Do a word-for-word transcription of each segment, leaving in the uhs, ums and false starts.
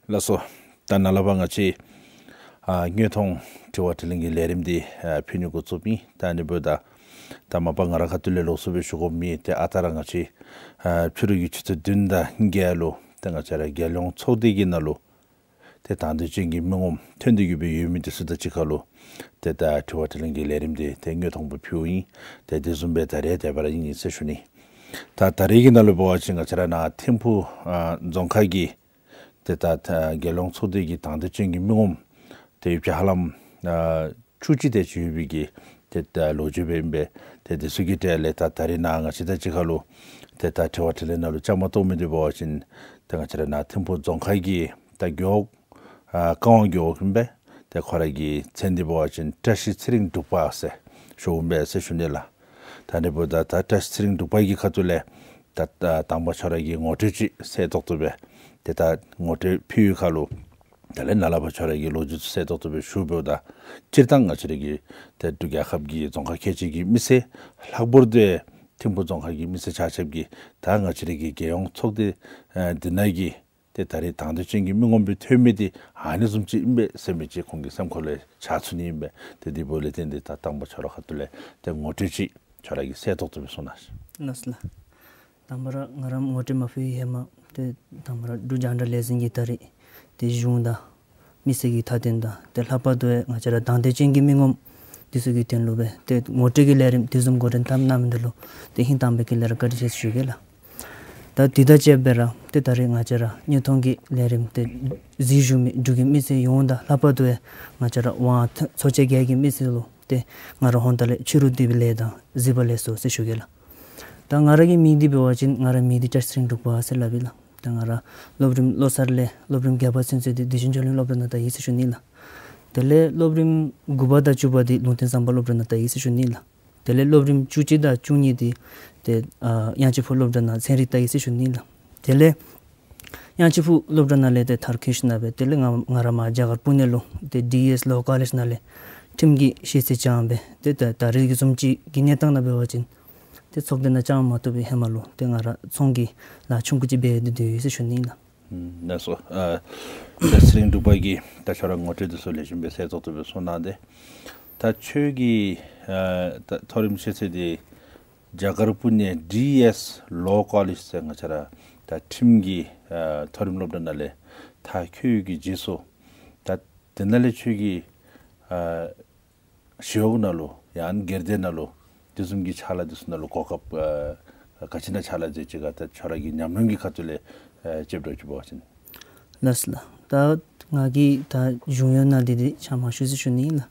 ལགས་སོ། ད་ནཱ་ལས་ཕར་ང་བཅས་ཨ་དངོས་མཐོང་དྲི་བ་དྲིས་ལན་གྱི་ལས་རིམ་འདི་ཨ་ཕུལ་ནི་འགོ་བཙུགསཔ་ཨིན། ད་ཨ་ནི་འབདཝ་ད་ད་མ་པ་ང་རའི་ཁ་ཐུག་ལས་ལོགས་སུ་སྦེ་ཞུ་དགོ་མི་ཏེ་ཨ་རྟག་ར་ང་བཅས་ཨ་ཕྱི་རུ་གི་ཆུ་ཚོད་བདུན་དང་བརྒྱད་ལུ་ཏེ་ང་བཅས་ར་རྒྱལ་ཡོངས་ཚོགས་སྡེ་གི་ནང་ལུ་ཏེ་དང་འདོད་ཅན་གྱི་མི་ངོམ་ཐོན་ཏེ་གི་སྦེ་ཡོད་མི་འདི་ཚུ་དང་གཅིག་ཁར་ལུ་ཏེ་ད་དྲི་བ་དྲིས་ལན་གྱི་ལས་རིམ་འདི་ཏེ་དངོས་མཐོང་སྦེ་ཕུལཝ་ཨིན། ཏེ་དེ་བཟུམ་སྦེ་ད་རེས་དེ་སྦེ་ར་ཨིན་ཟེར་ཞུ་ནི། ད་ད་རེས་ཀྱི་ནང་ལུ་འབད་བ་ཅིན་ང་བཅས་ར་ནཱ་ཐིམ་ཕུག་ཨ་རྫོང་ཁག་གི་ཏེ་ད་ད་རྒྱལ་ཡོངས་ཚོགས་སྡེ་གི་དང་འདོད་ཅན་གྱི་མི་ངོམ་ཏེ་ཡོད་པའི་ཧ་ལམ་ཨ་བཅུ་གཅིག་དེ་ཅིག་ཡོད་པའི་གི་ཏེ་ད་ལོ་རྒྱུས་སྦེ་ཨིན་པས། ཏེ་དེ་ཚུ་གི་གྲས་ལས་ད་ད་རེས་ནཱ་ང་བཅས་དང་གཅིག་ཁར་ལུ་ཏེ་ད་དྲི་བ་དྲིས་ལན་ནང་ལུ་བཅའ་མར་གཏོགས་མི་འདི་འབད་བ་ཅིན་ཏེ་ང་བཅས་ར་ནཱ་ཐིམ་ཕུག་རྫོང་ཁག་གི་ད་རྒེད་འོག་ཨ་ཀ་ཝང་རྒེད་འོག་ཨིན་པས། ཏེ་ཁོ་རའི་གི་མཚན་འདི་འབད་བ་ཅིན་བཀྲ་ཤིས་ཚེ་རིང་འབྲུག་པ་ཟེར་ཞུཝ་ཨིན་པས་ཟེར་ཞུ་ནི་ལགས། ད་ཨ་ནི་འབདཝ་ད་ད་བཀྲ་ཤིས་ཚེ་རིང་འབྲུག་པ་གི་ཁ་ཐུག་ལས་ད་ད་དང་པ་ཁྱོད་ར་གིས་ངོ་སྤྲོད་ཅིག་གསལ་ཏོག་ཏོ་སྦེ་ཏེ་ད་ངོ་སྤྲོད་ཕུལ་བའི་ཁར་ལུ་ད་ལས་ནཱ་ལས་ཕར་ཁྱོད་ར་གི་ལོ་རྒྱུས་ཚུ་གསལ་ཏོག་ཏོ་སྦེ་ཞུ་འབདཝ་ད་སྤྱིར་བཏང་ང་བཅས་ར་གི་ཏེ་འབྲུག་རྒྱལ་ཁབ་ཀྱི་རྫོང་ཁག་ཁལ་གཅིག་གི་མི་སེར་ལྷག་པར་དུ་ཐིམ་ཕུག་རྫོང་ཁག་གི་མི་སེར་ཆ་ཁྱབ་ཀྱིས་ད་ང་བཅས་ར་གི་རྒྱལ་ཡོངས་ཚོགས་སྡེ་ཨ་འདི་ནང་གི་ཏེ་ད་རེས་དང་འདོད་ཅན་གྱི་མི་ངོམ་སྦེ་ཐོན་མི་འདི་ཨ་ནི་བཟུམ་ཅིག་ཨིན་པས་ཟེར་མི་ཅིག་ཁོང་གི་སེམས་ཁར་ལུ་འཆར་ཚུགས་ནི་ཨིན་པས། ཏེ་དེ་འབདཝ་ལས་བརྟེན་ཏེ་ད་དང་པ་ཁྱོད་རའི་ཁ་ཐུག་ལས་ཏེ་ངོ་སྤྲོད་ཅིག་ཁྱོད་ར་གིས་གསལ་ཏོག་ཏོ་སྦེ་གསུང་གནང་ཤིག། ལགས་སོ་ལགས། དང་པ་ར་ང་ར་ངོ་སྤྲོད་མ་ཕུལ་བའི་ཧེ་མ་ཏེ་དང་པ་ར་འབྲུག་རྒྱང་བསྒྲགས་ལས་འཛིན་གྱིས་ད་རེས་ཏེ་གཞུང་དང་མི་སེར་གྱི་མཐའ་དོན་དང་ཏེ་ལྷག་པར་དུ་ང་བཅས་ར་དང་འདོད་ཅན་གྱི་མི་ངོམ་འདི་ཚུ་གི་དོན་ལུ་སྦེ་ཏེ་ངོ་སྤྲོད་ཀྱི་ལས་རིམ་དེ་བཟུམ་འགོ་འདྲེན་འཐབ་གནང་མི་འདི་ལུ་ཏེ་ཧིང་དྭངས་པའི་དཀྱིལ་ལས་ར་བཀའ་དྲིན་ཆེ་ཟེར་ཞུ་གེ་ལགས། ད་དེ་དང་བཅསཔ་སྦེ་ར་ཏེ་ད་རེས་ང་བཅས་ར་དངོས་མཐོང་གི་ལས་རིམ་ཏེ་གཟིགས་བཞུགས་མི་འབྲུག་གི་མི་སེར་ཡོངས་དང་ལྷག་པར་དུ་ཡང་ང་བཅས་ར་ཝང་ཚོ་ཆེན་བརྒྱད་ཀྱི་མི་སེར་ལུ་ཏེ་ང་ར་ཧོན་ཏ་ལས་ཕྱི་རུ་འདི་སྦེ་ལེགས་དང་གཟིགས་པ་ལེགས་སོ་ཟེར་ཞུ་གེ་ལགས། ད་ང་ར་གི་མིང་འདི་འབད་བ་ཅིན་ང་ར་མིང་འདི་བཀྲ་ཤིས་ཚེ་རིང་འབྲུག་པ་ཟེར་སླབ་ཨིན་ལགས། ད་ང་ར་སློབ་རིམ་བློ་གསར་ལས་སློབ་རིམ་བརྒྱད་པ་ཚུན་ཚོད་འདི་བདེ་ཆེན་ཆོས་གླིང་སློབ་གྲྭ་ནང་ལྟ་ཡི་ཟེར་ཞུ་ནི་ལགས། དེ་ལས་སློབ་རིམ་དགུ་པ་དང་བཅུ་པ་འདི་ལུང་བསྟན་བསམ་པ་སློབ་གྲྭ་ནང་ལྟ་ཡི་ཟེར་ཞུ་ནི་ལགས། དེ་ལས་སློབ་རིམ་བཅུ་གཅིག་དང་བཅུ་གཉིས་འདི་ཏེ་ཨ་དབྱངས་ཅན་ཕུག་སློབ་གྲྭ་ནང་ཚན་རིག་ལྟ་ཡི་ཟེར་ཞུ་ནི་ལགས། དེ་ལས་དབྱངས་ཅན་ཕུག་སློབ་གྲྭ་ནང་ལས་ཏེ་མཐར་འཁྱོལ་ཞིནམ་ལས་དེ་ལས་ང་ང་ར་མར་རྒྱ་གར་པུ་ནེ་ལུ་ཏེ་ཌི་ཨི་ཨེསི་ལོ་ཀོ་ལེཇ་ནང་ལས་ཁྲིམས་ཀྱི་ཤེས་ཚད་སྦྱངས་སྦེ་ཏེ་ད་ད་རེས་ཀྱི་བཟུམ་ཅིག་གི་གནས་སྟངས་ནང་འབད་བ་ཅིན་ཏེ་ཚོགས་སྡེ་ནང་བཅའ་མར་མ་གཏོགས་པའི་ཧེ་མ་ལུ་ཏེ་ང་ར་ཚོང་གི་ལཱ་ཆུང་ཀུ་ཅིག་འབད་དེ་སྡོད་ཡི་ཟེར་ཞུ་ནི་ལགས། ཨུམ་ལགས་སོ། ཨ་ད་ཚེ་རིང་འབྲུག་པ་གིས་ད་ཁྱོད་ར་ངོ་སྤྲོད་འདི་ཚུ་ལེགས་ཤོམ་སྦེ་གསལ་ཏོག་ཏོ་སྦེ་གསུངས་གནང་སྟེ། ད་ཁྱོད་ཀྱི་ཨ་ད་མཐོ་རིམ་ཤེས་ཚད་འདི་རྒྱ་གར་པུ་ནེ་ཌི་ཨི་ཨེསི་ལོ་ཀོ་ལེཇ་ཟེར་ང་བཅས་ར་ད་ཁྲིམས་ཀྱི་ཨ་མཐོ་རིམ་སློབ་གྲྭ་ནང་ལས་མཐར་འཁྱོལ་བའི་རྗེས་སུ་ད་དེ་ནང་ལས་ཁྱོད་ཀྱིས་ཨ་ཞི་གཡོག་ནང་ལུ་ཡང་སྒེར་སྡེ་ནང་ལུ་དེ་བཟུམ་གྱི་ཕྱག་ལཱ་དེ་ཚུ་ནང་ལུ་གོ་སྐབས་ཨ་ག་ཅི་ནང་ཕྱག་ལཱ་མཛད་ཅི་ག་ད་ཁྱོད་ར་གི་ཉམས་མྱོང་གི་ཁ་ཐུག་ལས་ཨ་དཔྱེ་འབད་ཅིག་འབད་བ་ཅིན། ལགས་སོ་ལགས། ད་ང་གིས་ད་གཞུང་གཡོག་ནང་འདི་འདི་ཕྱག་མ་ཞུ་ཟེར་ཞུ་ནི་ཨིན་ལགས།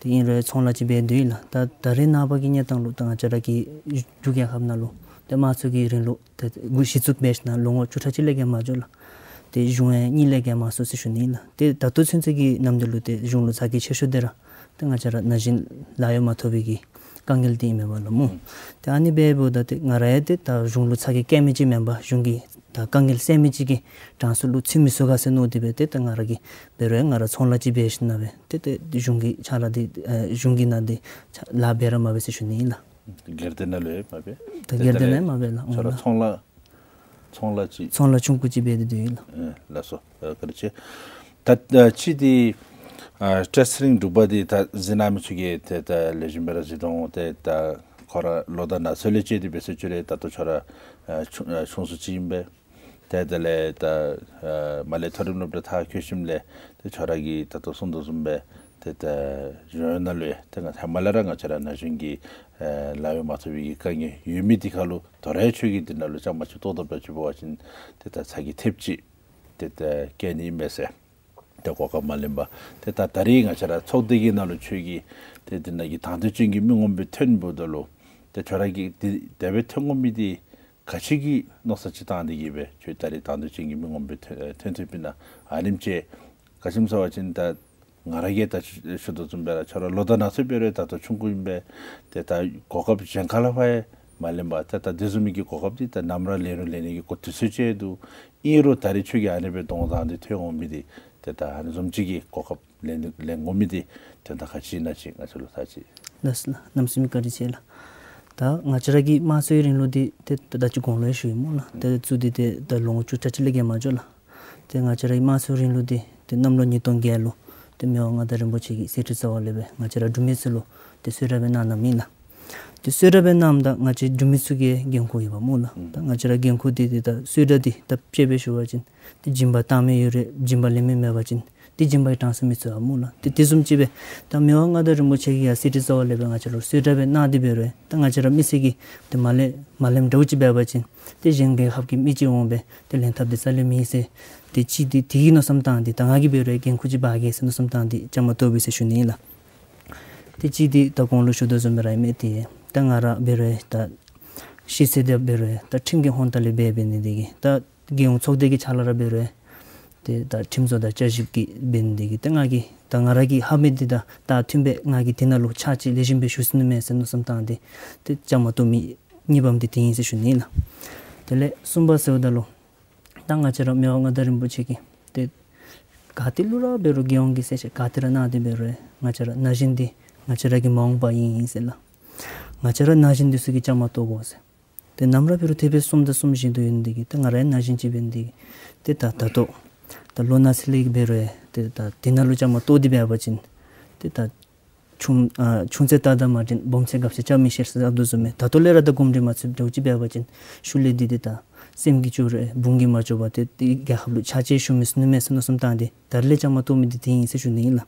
དེ་ཨིན་རུང་ཚོང་ལཱ་ཅིག་འབད་དེ་སྡོད་ཡི་ལགས། ད་ད་རེས་ནངས་པ་གི་གནས་སྟངས་ལུ་ད་ང་བཅས་ར་གི་འབྲུག་རྒྱལ་ཁབ་ནང་ལུ་ཏེ་དམངས་གཙོ་གི་རིང་ལུགས་ཏེ་གུ་གཞི་བཙུགས་འབད་ཞིནམ་ལས་ལོ་ངོ་བཅུ་ཕྲག་གཅིག་ལས་བརྒལ་མ་འགྱོ་ལགས། ཏེ་གཞུང་ཡང་གཉིས་ལས་བརྒལ་མ་སོང་ཟེར་ཞུ་ནི་ཨིན་ལགས། ཏེ་ད་ལྟོ་ཚུན་ཚོད་ཀྱི་ནམ་དུས་ལུ་ཏེ་གཞུང་ལུ་ཚ་གྱང་ཆེ་ཤོས་འདི་ར་ཏེ་ང་བཅས་ར་ན་གཞོན་ལཱ་གཡོག་མ་ཐོབ་པའི་གི་དཀའ་ངལ་འདི་ཨིན་མས་པ་ལགས་སྨོ། ཨུམ། ཏེ་ཨ་ནི་འབདཝ་ད་ཏེ་ང་ར་ཡང་ཏེ་ད་གཞུང་ལུ་ཚ་གྱང་བཀལ་མི་ཅིག་མེན་པར་གཞུང་གི་ད་དཀའ་ངལ་སེལ་མི་ཅིག་གི་གྲངས་སུ་ལུ་ཚུད་མི་ཚུགས་ག་ཟེར་མནོ་སྟེ་སྦེ་ཏེ་ད་ང་ར་གིས་འབད་རུང་ཡང་ང་ར་ཚོང་ལཱ་ཅིག་འབད་ཞིནམ་ལས་སྦེ་ཏེ་ཏེ་གཞུང་གི་ཕྱག་ལཱ་འདི་ཨེ་གཞུང་གི་ནང་འདི་ཕྱག་ལཱ་འབད་ར་མ་འབད་ཟེར་ཞུ་ནི་ཨིན་ལགས། སྒེར་སྡེ་ནང་ལུ་ཡང་མ་འབད། ད་སྒེར་སྡེ་ནང་ཡང་མ་འབད་ལགས། ཁྱོད་ར་ཨོ་ལགས། ཚོང་ལཱ་ཚོང་ལཱ་ཅིག། ཚོང་ལཱ་ཆུང་ཀུ་ཅིག་འབད་དེ་སྡོད་ཡི་ལགས། ཨེ་ལགས་སོ། ཨ་བཀའ་དྲིན་ཆེ། ད་ཨ་ཅི་འདི་ཨ་བཀྲ་ཤིས་ཚེ་རིང་འབྲུག་པ་འདི་ད་གཟིགས་གནང་མི་ཚུ་གིས་ཏེ་ད་ལེགས་ཤོམ་སྦེ་ར་གཟིགས་དོ་འོང་། ཏེ་ད་ཁོ་ར་ལོ་དང་ན་ཚོད་ལས་བཅད་དེ་འབད་ཟེར་ཅི་རུང་ད་ལྟོ་ཁྱོད་ར་ཨ་ཆུང་ཨ་ཆུང་སུ་ཅིག་ཨིན་པས། ཏེ་དེ་ལས་ད་ཨ་མར་ལས་མཐོ་རིམ་སློབ་གྲྭ་མཐར་འཁྱོལ་ཞིནམ་ལས་ཏེ་ཁྱོད་ར་གིས་ད་ལྟོ་གསུངས་དོ་བཟུམ་སྦེ་ཏེ་ད་གཞུང་གཡོག་ནང་ལུ་ཡང་ཏེ་ང་ཧེ་མ་ལས་ར་ང་བཅས་ར་ན་གཞོན་གྱི་ཨ་ལཱ་གཡོག་མ་ཐོབ་པའི་གི་དཀའ་ངལ་ཡོད་མི་འདི་ཁར་ལུ་དོ་རུང་ཁྱོད་ཀྱིས་འདི་ནང་ལུ་ཅ་མ་ཅིག་ཏོག་ཏོ་འབད་ཅིག་འབད་བ་ཅིན་ཏེ་ད་ཚ་གྱང་ཐེབས་ཅིག་ཏེ་ད་བཀལ་ནི་ཨིན་མས་ཟེར། ཏེ་གོ་སྐབས་མ་ལེན་པར་ཏེ་ད་ད་རེས་ང་བཅས་ར་ཚོགས་སྡེ་གི་ནང་ལུ་ཁྱོད་ཀྱིས་ཏེ་འདི་ནང་གི་དང་འདོད་ཅན་གྱི་མི་ངོམ་སྦེ་ཐོན་འབདཝ་ད་ལུ་ཏེ་ཁྱོད་ར་གིས་འདི་དེ་སྦེ་ཐོན་དགོ་མི་འདི་ག་ཅི་གི་མནོ་བསམ་ཅིག་བཏང་སྟེ་གི་སྦེ་ཁྱོད་ད་རེས་དང་འདོད་ཅན་གྱི་མི་ངོམ་སྦེ་ཐོན་ཐོན་ཐོནམ་ཨིན་ན། ཨ་ནེམ་ཅིག་ག་ཅི་སྨོ་ཟེར་བ་ཅིན་ད་ང་ར་གིས་ད་ཞུ་ཞུ་དོ་བཟུམ་སྦེ་ར་ཁྱོད་ར་ལོ་དང་ན་ཚོད་འབད་རུང་ད་ལྟོ་ཆུང་ཀུ་ཨིན་པས། ཏེ་ད་གོ་སྐབས་གཞན་ཁ་ལས་ཕར་ཡང་མ་ལེན་པར་ཏེ་ད་དེ་བཟུམ་མའི་གི་གོ་སྐབས་འདི་ད་ནམ་ར་ལེན་རུང་ལེན་ནི་གི་གོ་དུས་ཚོད་ཅིག་འདུག། ཨིན་རུང་ད་རེས་ཁྱོད་ཀྱིས་ཨ་ནི་སྦེ་གདོང་བཟང་སྟེ་ཐོན་འོང་མི་འདི་ཏེ་ད་ཨ་ནི་བཟུམ་ཅིག་གི་གོ་སྐབས་ལེན་ལེན་དགོ་མི་འདི་དོན་དག་ག་ཅི་ཨིན་ན་ཅིག་ང་བཅས་ལུ་ད་ཅིག། ལགས་སོ་ལགས། གནམ་མེད་ས་མེད་བཀའ་དྲིན་ཆེ་ལགས། ད་ང་བཅས་ར་གི་དམངས་གཙོའི་རིང་ལུགས་འདི་ཏེ་ད་ད་ཅི་གོང་ལུ་ཡང་ཞུ་ཡི་སྨོ་ལགས། ཏེ་བཙུགས་ཏེ་ཏེ་ད་ལོ་ངོ་བཅུ་ཕྲག་གཅིག་ལས་བརྒལ་མ་འགྱོ་ལགས། ཏེ་ང་བཅས་རའི་དམངས་གཙོའི་རིང་ལུགས་འདི་ཏེ་གནམ་ལོ་ཉིས་སྟོང་བརྒྱད་ལུ་ཏེ་མི་དབང་མངའ་བདག་རིན་པོ་ཆེ་གིས་གསེར་ཁྲི་རྩ་བ་ལས་སྦེ་ང་བཅས་ར་འབྲུག་མི་ཚུ་ལུ་ཏེ་གསོལ་རས་སྦེ་གནང་གནངམ་ཨིན་ལགས། ཏེ་གསོལ་རས་སྦེ་གནངམ་ད་ང་བཅས་འབྲུག་མི་ཚུ་གི་འགན་ཁུར་ཡོདཔ་སྨོ་ལགས། ཨུམ། ད་ང་བཅས་ར་འགན་ཁུར་འདི་ཏེ་ད་གསོལ་རས་འདི་ད་དཔྱེ་སྦེ་ཞུ་བ་ཅིན་ཏེ་སྦྱིན་པ་བཏང་མི་ཡོད་རུང་སྦྱིན་པ་ལེན་མི་མེད་པ་ཅིན་ཏེ་སྦྱིན་པའི་གྲངས་སུ་མི་ཚུད་པ་སྨོ་ལགས། ཏེ་དེ་བཟུམ་ཅིག་སྦེ་ད་མི་དབང་མངའ་བདག་རིན་པོ་ཆེ་གིས་ཡང་གསེར་ཁྲི་རྩ་བ་ལས་སྦེ་ང་བཅས་ལུ་གསོལ་རས་སྦེ་གནང་སྟེ་འབད་རུང་ད་ང་བཅས་ར་མི་སེར་གྱིས་ཏེ་མ་ལེན་མ་ལེནམ་འདྲཝ་ཅིག་འབད་བ་ཅིན་ཏེ་གཞན་རྒྱལ་ཁབ་ཀྱི་མི་ཅིག་འོང་སྦེ་ཏེ་ལེན་ཐབས་འདི་རྩ་ལས་མེད་ཟེར། ཏེ་གཅིག་འདི་དེ་གི་མནོ་བསམ་བཏང་སྟེ་ད་ང་གིས་འབད་རུང་འགན་ཁུར་ཅིག་འབག་གེ་ཟེར་མནོ་བསམ་བཏང་སྟེ་བཅའ་མར་གཏོགས་པས་ཟེར་ཞུ་ནི་ཨིན་ལགས། ཏེ་གཅིག་འདི་ད་གོང་ལུ་ཞུ་དོ་བཟུམ་སྦེ་ར་ཨིན་མས། ཏེ་ད་ང་ར་འབད་རུང་ད་ཤེས་ཚད་འདི་འབད་རུང་ད་ཁྲིམས་ཀྱི་ཧོང་ཏ་ལས་འབད་འབད་ནི་འདི་གིས་ད་རྒྱལ་ཡོངས་ཚོགས་སྡེ་གི་ཕྱག་ལཱ་ར་འབད་རུང་ཏེ་ད་ཁྲིམས་བཟོ་དང་བསྐྱར་ཞིབ་ཀྱི་འབད་ནི་འདི་གིས་ཏེ་ང་གིས་ད་ང་ར་གིས་ཧ་མི་འདི་དང་ད་མཐུན་པའི་ང་གིས་དེ་ནང་ལུ་ཕྱག་ཅིག་ལེགས་ཤོམ་སྦེ་ཞུ་ཚུགས་ནི་མས་ཟེར་མནོ་བསམ་བཏང་སྟེ་ཏེ་བཅའ་མར་གཏོགས་མི་གཉིས་པམ་འདི་དེ་ཨིན་ཟེར་ཞུ་ནི་ཨིན་ལགས། དེ་ལས་གསུམ་པ་ཟེརཝ་ད་ལུ་ད་ང་བཅས་ར་མི་དབང་མངའ་བདག་རིན་པོ་ཆེ་གིས་ཏེ་ག་ཏེ་ལུ་ར་འབད་རུང་རྒྱལ་ཡོངས་ཀྱི་གསལ་བཤད་ག་ཏེ་ར་གནང་སྟེ་འབད་རུང་ང་བཅས་ར་ན་གཞོན་འདི་ང་བཅས་ར་གི་མ་འོངས་པ་ཨིན་ཟེར་ལགས། ང་བཅས་ར་ན་གཞོན་འདི་ཚུ་གི་བཅའ་མར་གཏོགས་དགོ་ཟེར། ཏེ་ནམ་ར་འབད་རུང་དེ་སྦེ་གསུངམ་དང་གསུང་བཞིན་དུ་ཡོད་ནི་འདི་གིས་ཏེ་ང་ར་ཡང་ན་གཞོན་ཅིག་འབད་ནི་འདི་གིས་ཏེ་ད་ད་ལྟོ་ད་ལོ་ན་ཚད་ལས་འབད་རུང་ཏེ་ད་དེ་ནང་ལུ་བཅའ་མར་གཏོགས་ཏེ་འབད་བ་ཅིན་ཏེ་ད་ཆུང་ཨ་ཆུང་ཚེ་ལྟ་དང་མ་འགྲན། སྦོམ་ཚེ་དགའ་བྱ་བྱ་མི་ཤེས་ཟེར་ཨ་དོ་བཟུམ་སྦེ་ད་ལྟོ་ལས་ར་ད་གོམས་འདྲིས་མ་ཚུདཔ་འདྲཝ་ཅིག་འབད་བ་ཅིན་ཤུལ་ལས་འདི་ཏེ་ད་སེམས་ཀྱིས་སྐྱོ་རུང་དཔུང་གིས་མ་ལྕོགས་པར་ཏེ་ཏེ་རྒྱལ་ཁབ་ལུ་ཕྱག་ཕྱིད་ཞུ་མི་ཚུགས་ནི་མས་ཟེར་མནོ་བསམ་བཏང་སྟེ་ད་རེས་ལས་བཅའ་མར་གཏོགས་མི་འདི་དེ་ཨིན་ཟེར་ཞུ་ནི་ཨིན་ལགས།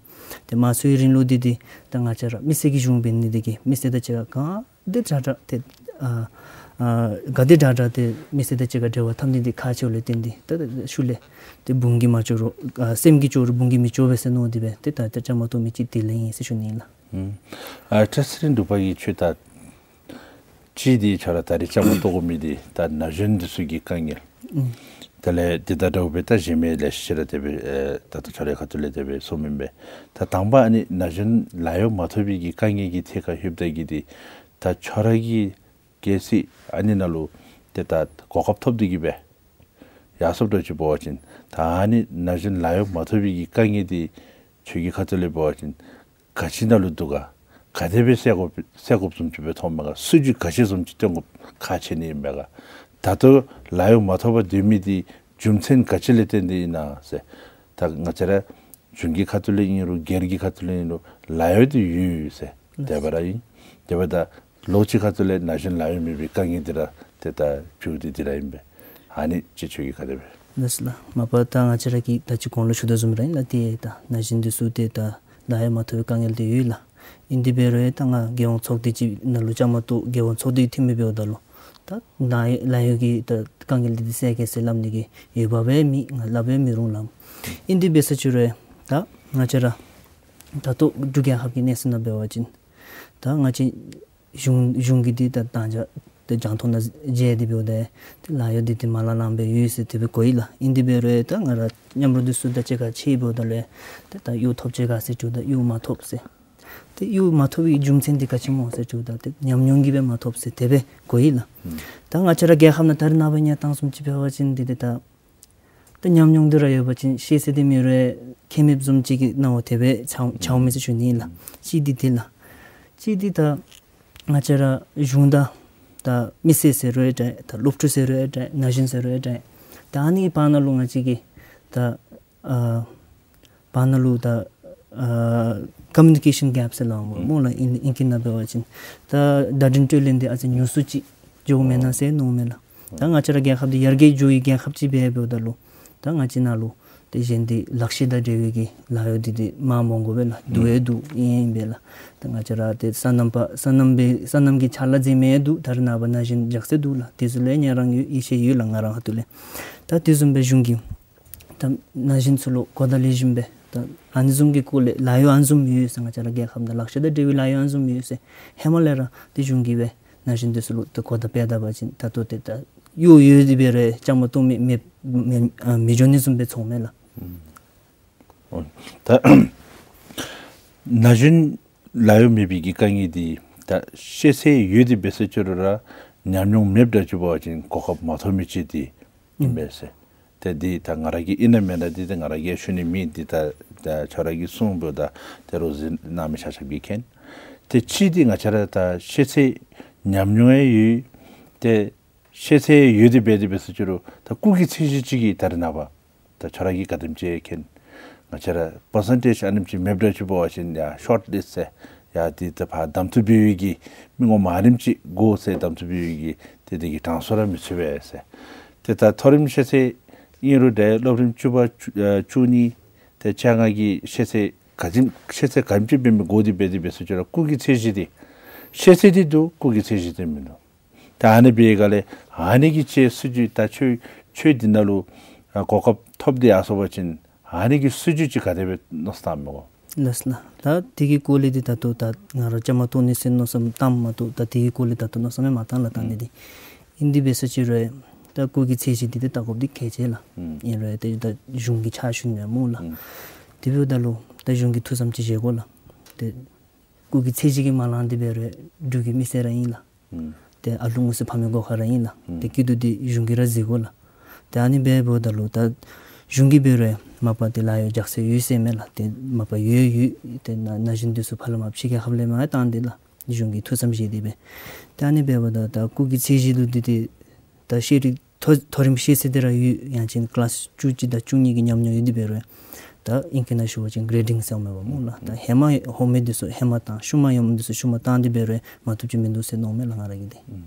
ཏེ་དམངས་གཙོའི་རིང་ལུགས་འདི་ཏེ་ད་ང་བཅས་ར་མི་སེར་གྱི་གཞུང་འབད་ནི་འདི་གིས་མི་སེར་དང་གཅིག་ཁར་ག་དེ་དྲག་དྲག་ཏེ་ཨ་ཨ་ག་དེ་དྲག་དྲག་ཏེ་མི་སེར་དང་གཅིག་ཁར་འབྲེལ་བ་འཐབ་ནི་འདི་ཁག་ཆེཝ་ལས་བརྟེན་ཏེ་ད་ད་ཤུལ་ལས་ཏེ་དཔུང་གིས་མ་ལྕོགས་རུང་ཨ་སེམས་ཀྱིས་སྐྱོ་རུང་དཔུང་གིས་མི་ལྕོགས་པས་ཟེར་མནོ་སྟེ་སྦེ་ཏེ་ད་ད་བཅའ་མར་གཏོགས་མི་ཅིག་དེ་ལས་ཨིན་ཟེར་ཞུ་ནི་ཨིན་ལགས། ཨུམ། ཨ་བཀྲིས་ཚེ་རིང་འབྲུག་པ་གིས་ཁྱོད་ད་གཅིག་འདི་ཁྱོད་ར་ད་རེས་བཅའ་མར་གཏོགས་དགོ་མི་འདི་ད་ན་གཞོན་འདི་ཚུ་གི་དཀའ་ངལ། ཨུམ། དེ་ལས་འདི་དང་འདྲཝ་སྦེ་ད་གཞན་མི་ལེ་ཤ་ཅིག་ར་དེ་སྦེ་ཨེ་ད་ལྟོ་ཁྱོད་རའི་ཁ་ཐུག་ལས་དེ་སྦེ་གསུངམ་ཨིན་པས། ད་དང་པ་ཨ་ནི་ན་གཞོན་ལཱ་གཡོག་མ་ཐོབ་པའི་གི་དཀའ་ངལ་གྱི་ཐད་ཁར་ལྷོདཔ་ད་གི་འདི་ད་ཁྱོད་ར་གིས་གལ་སྲིད་ཨ་ནི་ནང་ལུ་ཏེ་ད་གོ་སྐབས་ཐོབ་སྟེ་གི་སྦེ་ཡར་སོངམ་འདྲཝ་ཅིག་འབད་བ་ཅིན་ད་ཨ་ནི་ན་གཞོན་ལཱ་གཡོག་མ་ཐོབ་པའི་གི་དཀའ་ངལ་འདི་ཁྱོད་ཀྱི་ཁ་ཐུག་ལས་འབད་བ་ཅིན་ག་ཅི་ནང་ལུ་འདུག་ག། ག་དེ་སྦེ་སེལ་དགོཔ་སེལ་དགོཔ་བཟུམ་ཅིག་སྦེ་མཐོངམ་མས་ག། སྲིད་བྱུས་ག་ཅི་བཟུམ་ཅིག་སྟོན་དགོཔ་ཁག་ཆེ་ནི་ཨིན་མས་ག། ད་ལྟོ་ལཱ་གཡོག་མ་ཐོབ་པར་སྡོད་མི་འདི་རྒྱུ་མཚན་ག་ཅི་ལས་བརྟེན་ཏེ་ཨིན་ན་ཟེར། ད་ང་བཅས་ར་གཞུང་གི་ཁ་ཐུག་ལས་ཨིན་རུང་སྒེར་གྱི་ཁ་ཐུག་ལས་ཨིན་རུང་ལཱ་གཡོག་འདི་ཡོད་ཡོད་ཟེར་དེ་སྦེ་ར་ཨིན། དེ་འབདཝ་ད་ལོགས་ཅིག་ཁ་ཐུག་ལས་ན་གཞོན་ལཱ་གཡོག་མེད་པའི་དཀའ་ངལ་འདི་ར་ཏེ་ད་བྱུང་སྟེ་འདི་ར་ཨིན་པས། ཨ་ནི་ཅིག་ཁྱོད་ཀྱིས་ག་དེ་སྦེ། ལགས་སོ་ལགས། མ་པ་ད་ང་བཅས་ར་གིས་ད་ཅི་གོང་ལུ་ཞུ་དོ་བཟུམ་ར་ཨིན་ལགས། ཏེ་ད་ན་གཞོན་འདི་ཚུ་ཏེ་ད་ལཱ་གཡོག་མ་ཐོབ་པའི་དཀའ་ངལ་འདི་ཡོད་ལགས། ཨིན་དེ་འབད་རུང་ད་ང་རྒྱལ་ཡོངས་ཚོགས་སྡེ་ཅིག་ནང་ལུ་བཅའ་མར་གཏོགས་རྒྱལ་ཡོངས་ཚོགས་སྡེ་འཐུས་མི་འབདཝ་ད་ལུ་ད་ལཱ་ལཱ་གཡོག་གི་ད་དཀའ་ངལ་འདི་སེལ་གེ་ཟེར་སླབ་ནི་གི་འོས་འབབ་སྦེ་མེད། ང་སླབ་སྦེ་མི་རུང་ལགས། ཨིན་དེ་འབད་ས་ཅིག་རུང་ད་ང་བཅས་ར་ད་ལྟོ་འབྲུག་རྒྱལ་ཁབ་ཀྱི་གནས་ཚད་ནང་འབད་བ་ཅིན་ད་ང་བཅས་གཞུང་གཞུང་གི་འདི་ད་དང་ཅ་ད་རྒྱང་མཐོང་ནང་མཇལ་ཏེ་འབདཝ་ད་ཏེ་ལཱ་གཡོག་འདི་ཏེ་མ་ལང་ལངམ་སྦེ་ཡོད་ཟེར་དེ་སྦེ་གོ་ཡི་ལགས། ཨིན་དེ་འབད་རུང་ད་ང་ར་མཉམ་རོགས་འདི་ཚུ་དང་གཅིག་ཁར་ཕྱད་འབདཝ་ད་ལུ་ཏེ་ད་གཡོག་ཐོབ་ཅི་ག་ཟེར་དྲིཝ་ད་གཡོག་མ་ཐོབ་ཟེར། ཏེ་གཡོག་མ་ཐོབ་པའི་རྒྱུ་མཚན་འདི་ག་ཅི་སྨོ་ཟེར་དྲིཝ་ད་ཏེ་ཉམས་མྱོང་གིས་སྦེ་མ་ཐོབ་ཟེར་དེ་སྦེ་གོ་ཡི་ལགས། ཨུམ། ད་ང་བཅས་ར་རྒྱལ་ཁབ་ནང་ད་རེས་ནངས་པ་གནས་སྟངས་བཟུམ་ཅིག་འབད་བ་ཅིན་འདི་ཏེ་ད་ད་ཉམས་མྱོང་འདི་ར་ཡོད་པ་ཅིན་ཤེས་ཚད་འདི་མེད་རུང་ཁྱད་མེདཔ་བཟུམ་ཅིག་གི་སྣང་བ་དེ་སྦེ་འཆར་འཆརཝ་མས་ཟེར་ཞུ་ནི་ཨིན་ལགས། གཅིག་འདི་འདི་ལགས། གཅིག་འདི་ད་ང་བཅས་ར་གཞུང་དང་ད་མི་སེར་ཟེར་རུང་འདྲ། ད་སློབ་ཕྲུག་ཟེར་རུང་འདྲ། ན་གཞོན་ཟེར་རུང་འདྲ། ད་ཨ་ནི་བར་ན་ལུ་ང་བཅས་ཀྱི་ད་ཨ་བར་ན་ལུ་ད་ཨ་ཀོ་མིའུ་ནི་ཀེ་ཤཱན་གེབ་ཟེར་སླབ་སྨོ་ལགས། ཨིང་ཨིང་སྐད་ནང་འབད་བ་ཅིན་ད་བརྡ་འཕྲིན་སྤྲོད་ལེན་འདི་ཨ་ཙི་ཉུང་སུ་ཅིག་འགྱོཝ་མེན་ན་ཟེར་མནོཝ་མས་ལགས། ད་ང་བཅས་ར་རྒྱལ་ཁབ་འདི་ཡར་རྒྱས་འགྱོ་བའི་རྒྱལ་ཁབ་ཅིག་འབད་འབདཝ་ད་ལུ་ད་ང་བཅས་ནང་ལུ་ཏེ་གཞན་འདི་ལག་ཤེས་དང་འབྲེལ་བའི་གི་ལཱ་གཡོག་འདི་ཏེ་མངམ་འོང་དགོ་པས་ལགས། འདུག་ཨེ་འདུག་ཨིན་ཨིན་པས་ལགས། ད་ང་བཅས་ར་ཏེ་སོ་ནམ་པ་སོ་ནམ་པའི་སོ་ནམ་གྱི་ཕྱག་ལཱ་མཛད་མི་འདུག། ད་རེས་ནངས་པ་ན་གཞོན་ལྕགས་ཚད་འདུག་ལགས། དེ་ཚུ་ལུ་ཡང་ཉན་རང་ཡོད། ཡིད་ཆེས་ཡོད་ལགས་ང་ར་ཁ་ཐུག་ལས། ད་དེ་བཟུམ་སྦེ་གཞུང་གིས་ད་ན་གཞོན་ཚུ་ལུ་གོ་བརྡ་ལེགས་ཤོམ་སྦེ་ད་ཨ་ནི་བཟུམ་གྱི་སྐོར་ལས་ལཱ་གཡོག་ཨ་ནི་བཟུམ་ཡོད་ཟེར་ང་བཅས་ར་རྒྱལ་ཁབ་ནང་ལག་ཤེས་དང་འབྲེལ་བའི་ལཱ་གཡོག་ཨ་ནི་བཟུམ་ཡོད་ཟེར་ཧེ་མ་ལས་ར་ཏེ་གཞུང་གིས་སྦེ་ན་གཞོན་འདི་ཚུ་ལུ་ཏེ་གོ་བརྡ་སྤེལ་ད་པ་ཅིན་ད་ལྟོ་ཏེ་ད་གཡོག་ཡོད་དེ་འབད་རུང་བཅའ་མར་གཏོགས་མི་མི་མི་ཨ་མི་འགྱོ་ནི་བཟུམ་སྦེ་ཚོརཝ་མས་ལགས། ཨོ། ད་ན་གཞོན་ལཱ་གཡོག་མེད་པའི་གི་དཀའ་ངལ་འདི་ད་ཤེས་ཚད་ཡོད་དེ་འབད་ས་ཅིག་རུང་ར་ཉམས་མྱོང་མེདཔ་འདྲཝ་ཅིག་འབད་བ་ཅིན་གོ་སྐབས་མ་ཐོབ་མི་ཅིག་འདི་ཨིན་པས་ཟེར། ཏེ་འདི་ད་ང་ར་གིས་ཨིན་ན་མེན་ན་འདི་ཏེ་ང་ར་གིས་ཞུ་ནི་མེད། འདི་ད་ད་ཁྱོད་ར་གིས་གསུངས་འབདཝ་ད་ཏེ་རོགས་གཟིགས་གནང་མི་ཆ་ཁྱབ་ཀྱིས་མཁྱེན། ཏེ་གཅིག་འདི་ང་བཅས་ར་ད་ཤེས་ཚད་ཉམས་མྱོང་ཡང་ཡོད། ཏེ་ཤེས་ཚད་ཡོད་དེ་འབད་དེ་འབད་ས་ཅིག་རུང་ད་སྐུགས་ཀྱི་ཚད་གཞི་ཅིག་གིས་ད་རེས་ནངས་པ་ ད་ཁྱོད་ར་གིས་ག་དེམ་ཅིག་མཁྱེན། ང་བཅས་ར་པར་སེན་ཊེཇ་ཨ་ནེམ་ཅིག་མེདཔ་འདྲཝ་ཅིག་འབད་བ་ཅིན་ཡ་ཤོཊ་ལིསཊ་ཟེར་ཡ་འདི་ད་ཕར་གདམ་འཐུ་འབད་བའི་གི་མི་ངོ་མ་ཨ་ནེམ་ཅིག་དགོ་ཟེར་གདམ་འཐུ་འབད་བའི་གི་ཏེ་དེ་གི་གྲངས་སུ་ར་མི་ཚུད་པས་ཟེར། ཏེ་ད་མཐོ་རིམ་ཤེས་ཚད་ཨིན་རུང་འདྲ་སློབ་རིམ་བཅུ་པ་བཅུ་ཨ་བཅུ་གཉིས་ཏེ་བཅོ་ལྔ་གི་ཤེས་ཚད་ག་ཅི་ཤེས་ཚད་ག་ཅི་འབད་མི་དགོ་འདི་འབད་དེ་འབད་ས་ཅིག་ར་སྐུགས་ཀྱི་ཚད་གཞི་འདི་ཤེས་ཚད་འདི་འདུག། སྐུགས་ཀྱི་ཚད་གཞི་འདི་མིན་འདུག། ད་ཨ་ནི་འབད་བའི་སྒང་ལས་ཨ་ནི་གི་ཆེད་སྲིད་བྱུས་ད་ཁྱོད་ཁྱོད་འདི་ནང་ལུ་ཨ་གོ་སྐབས་ཐོབ་སྟེ་ཡར་སོང་པ་ཅིན་ཨ་ནི་གི་སྲིད་བྱུས་ཅིག་ག་དེ་སྦེ་མནོ་བསམ་བཏངམ་མས་གོ། ལགས་ལགས། ད་དེ་གི་སྐོར་ལས་འདི་ད་ལྟོ་ད་ང་ར་བཅའ་མར་གཏོགས་ནི་ཟེར་མནོ་བསམ་བཏངམ་མ་གཏོགས་ད་དེ་གི་སྐོར་ལས་ད་ལྟོ་མནོ་བསམ་ཡང་མ་བཏང་ལགས་ད་ཨུམ་ནི་འདི། ཨིན་དེ་འབད་ས་ཅིག་རུང་ད་སྐུགས་ཀྱི་ཚད་གཞི་འདི་ཏེ་བལྟ་དགོཔ་འདི་གལ་ཆེ་ལགས། ཨུམ་ཨིན་རུང་ཏེ་ད་གཞུང་གི་ཕྱག་ཞུ་ནི་མས་སྨོ་ལགས། ཨུམ་དེ་འབདཝ་ད་ལུ་ད་གཞུང་གི་ཐུགས་བསམ་ཅིག་བཞེས་དགོ་ལགས། ཏེ་སྐུགས་ཀྱི་ཚད་གཞི་གིས་མ་ལང་སྟེ་འབད་རུང་འབྲུག་གི་མི་སེར་ར་ཨིན་ལགས། ཨུམ་ཏེ་ཨ་ལུ་ངོ་སོ་ཕ་མའི་སྒོ་ཁར་ར་ཨིན་ལགས། ཨུམ་ཏེ་སྐྱིད་སྡུག་འདི་གཞུང་གིས་ར་གཟིགས་དགོ་ལགས། ཏེ་ཨ་ནི་འབདཝ་ད་ལུ་ད་གཞུང་གིས་འབད་རུང་མ་པ་ཏེ་ལཱ་གཡོག་རྒྱག་ས་ཡོད་ཟེར་མས་ལགས། ཏེ་མ་པ་ཡོད་ཡོད་ཏེ་ན་ན་གཞོན་འདི་ཚུ་ཕར་ལས་མར་ཕྱི་རྒྱལ་ཁབ་ལས་མར་བཏང་སྟེ་ལགས། གཞུང་གིས་ཐུགས་བསམ་བཞེས་ཏེ་སྦེ། ཏེ་ཨ་ནི་འབདཝ་ད་ད་སྐུགས་ཀྱི་ཚད་གཞི་ལུ་འདི་ཏེ་ད་ཤེས་རིག་མཐོ་མཐོ་རིམ་ཤེས་ཚད་འདི་ར་ཡོད། ཡང་ཅིན་ཀི་ལཱསི་བཅུ་གཅིག་དང་བཅུ་གཉིས་ཀྱི་ཉམས་མྱོང་ཡོད་དེ་འབད་རུང་ད་ཨིང་སྐད་ནང་ཞུ་བ་ཅིན་གེ་རེ་ཌིང་ཟེར་མས་པ་སྨོ་ལགས། ད་ཧེ་མ་འོང་མི་འདི་ཚུ་ཧེ་མ་བཏང་ཤུལ་མ་འོང་མི་འདི་ཚུ་ཤུལ་མ་བཏང་སྟེ་འབད་རུང་མ་བཏུབ་ཅིག་མིན་འདུག་ཟེར་མནོཝ་མས་ལགས་ང་ར་གིས་འདི། ཨུམ་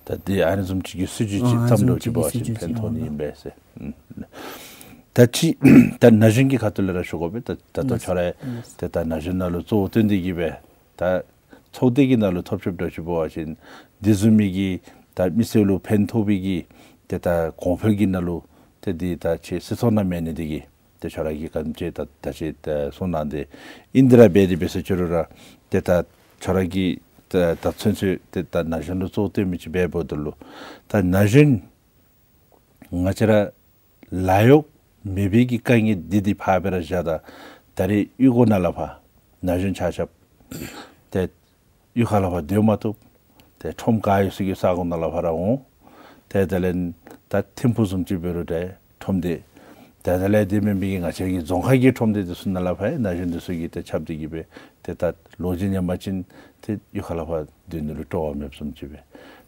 ད་འདི་ཨ་ནི་བཟུམ་ཅིག་གི་སྲིད་བྱུས་ཅིག་ཨ་བརྩམས་ཨ་ནི་འདྲཝ་ཅིག་འབད་བ་ཅིན་ཕན་ཐོགས་ནི་ཨིན་པས་ཟེར། ཨུམ་ད་ཅི་ད་ན་གཞོན་གྱི་ཁ་ཐུག་ལས་ར་ཞུ་དགོ་པས། ད་ད་ལྟོ་ཁྱོད་ར་ཏེ་ད་ན་གཞོན་ནང་ལུ་གཙོ་བོ་བཏོན་ཏེ་གིས་སྦེ་ད་ཚོགས་སྡེ་གི་ནང་ལུ་ཐོབ་ཤོར་འདྲཝ་ཅིག་འབད་བ་ཅིན་འདི་བཟུམ་མའི་གི་ད་མི་སེར་ལུ་ཕན་ཐོགས་པའི་གི་ཏེ་ད་གོང་འཕེལ་གྱི་ནང་ལུ་ཏེ་འདི་ད་ཁྱོད་སྲིད་ཚོགས་ནང་མེད་ནི་འདི་གིས་ཏེ་ཁྱོད་ར་གིས་ག་དེམ་ཅིག་ད་ད་ཅི་ད་གསུང་གནང་སྟེ་ཨིན། འདི་ར་འབད་དེ་འབད་ས་ཅིག་རུང་ར་ཏེ་ད་ཁྱོད་ར་གིས་ད་ད་ཚུན་ཚོད་ཏེ་ད་ན་གཞོན་ལུ་གཙོ་བོ་བཏོན་མི་ཅིག་འབདཝ་ད་ལུ་ད་ན་གཞོན་ང་བཅས་ར་ལཱ་གཡོག་མེད་པའི་གི་དཀའ་ངལ་འདི་འདི་ཕར་སྦེ་ར་བཞག། ད་ད་རེས་གཡུས་སྒོ་ནང་ལས་ཕར་ན་གཞོན་ཆ་ཁྱབ་ཏེ་གཡུས་ཁ་ལས་ཕར་སྡོད་མ་བཏུབ། ཏེ་ཁྲོམ་ག་ཡོད་ས་གི་ས་གོ་ནང་ལས་ཕར་ར་འོང་། ཏེ་དེ་ལས་ད་ཐིམ་ཕུག་བཟུམ་ཅིག་འབད་རུང་ཏེ་ཁྲོམ་སྡེ་ཏེ་དེ་ལས་དེ་མེན་པའི་གི་ང་བཅས་ཀྱི་རྫོང་ཁག་གི་ཁྲོམ་སྡེ་འདི་ཚུ་ནང་ལས་ཕར་ན་གཞོན་འདི་ཚུ་གིས་ཏེ་ཁྱབ་སྟེ་གིས་སྦེ་ཏེ་ད་ལོ་རྒྱུས་ཉན་པ་ཅིན་ཏེ་གཡུས་ཁ་ལས་ཕར་སྡོད་ནི་ལུ་སྤྲོ་བ་མེདཔ་བཟུམ་ཅིག་སྦེ།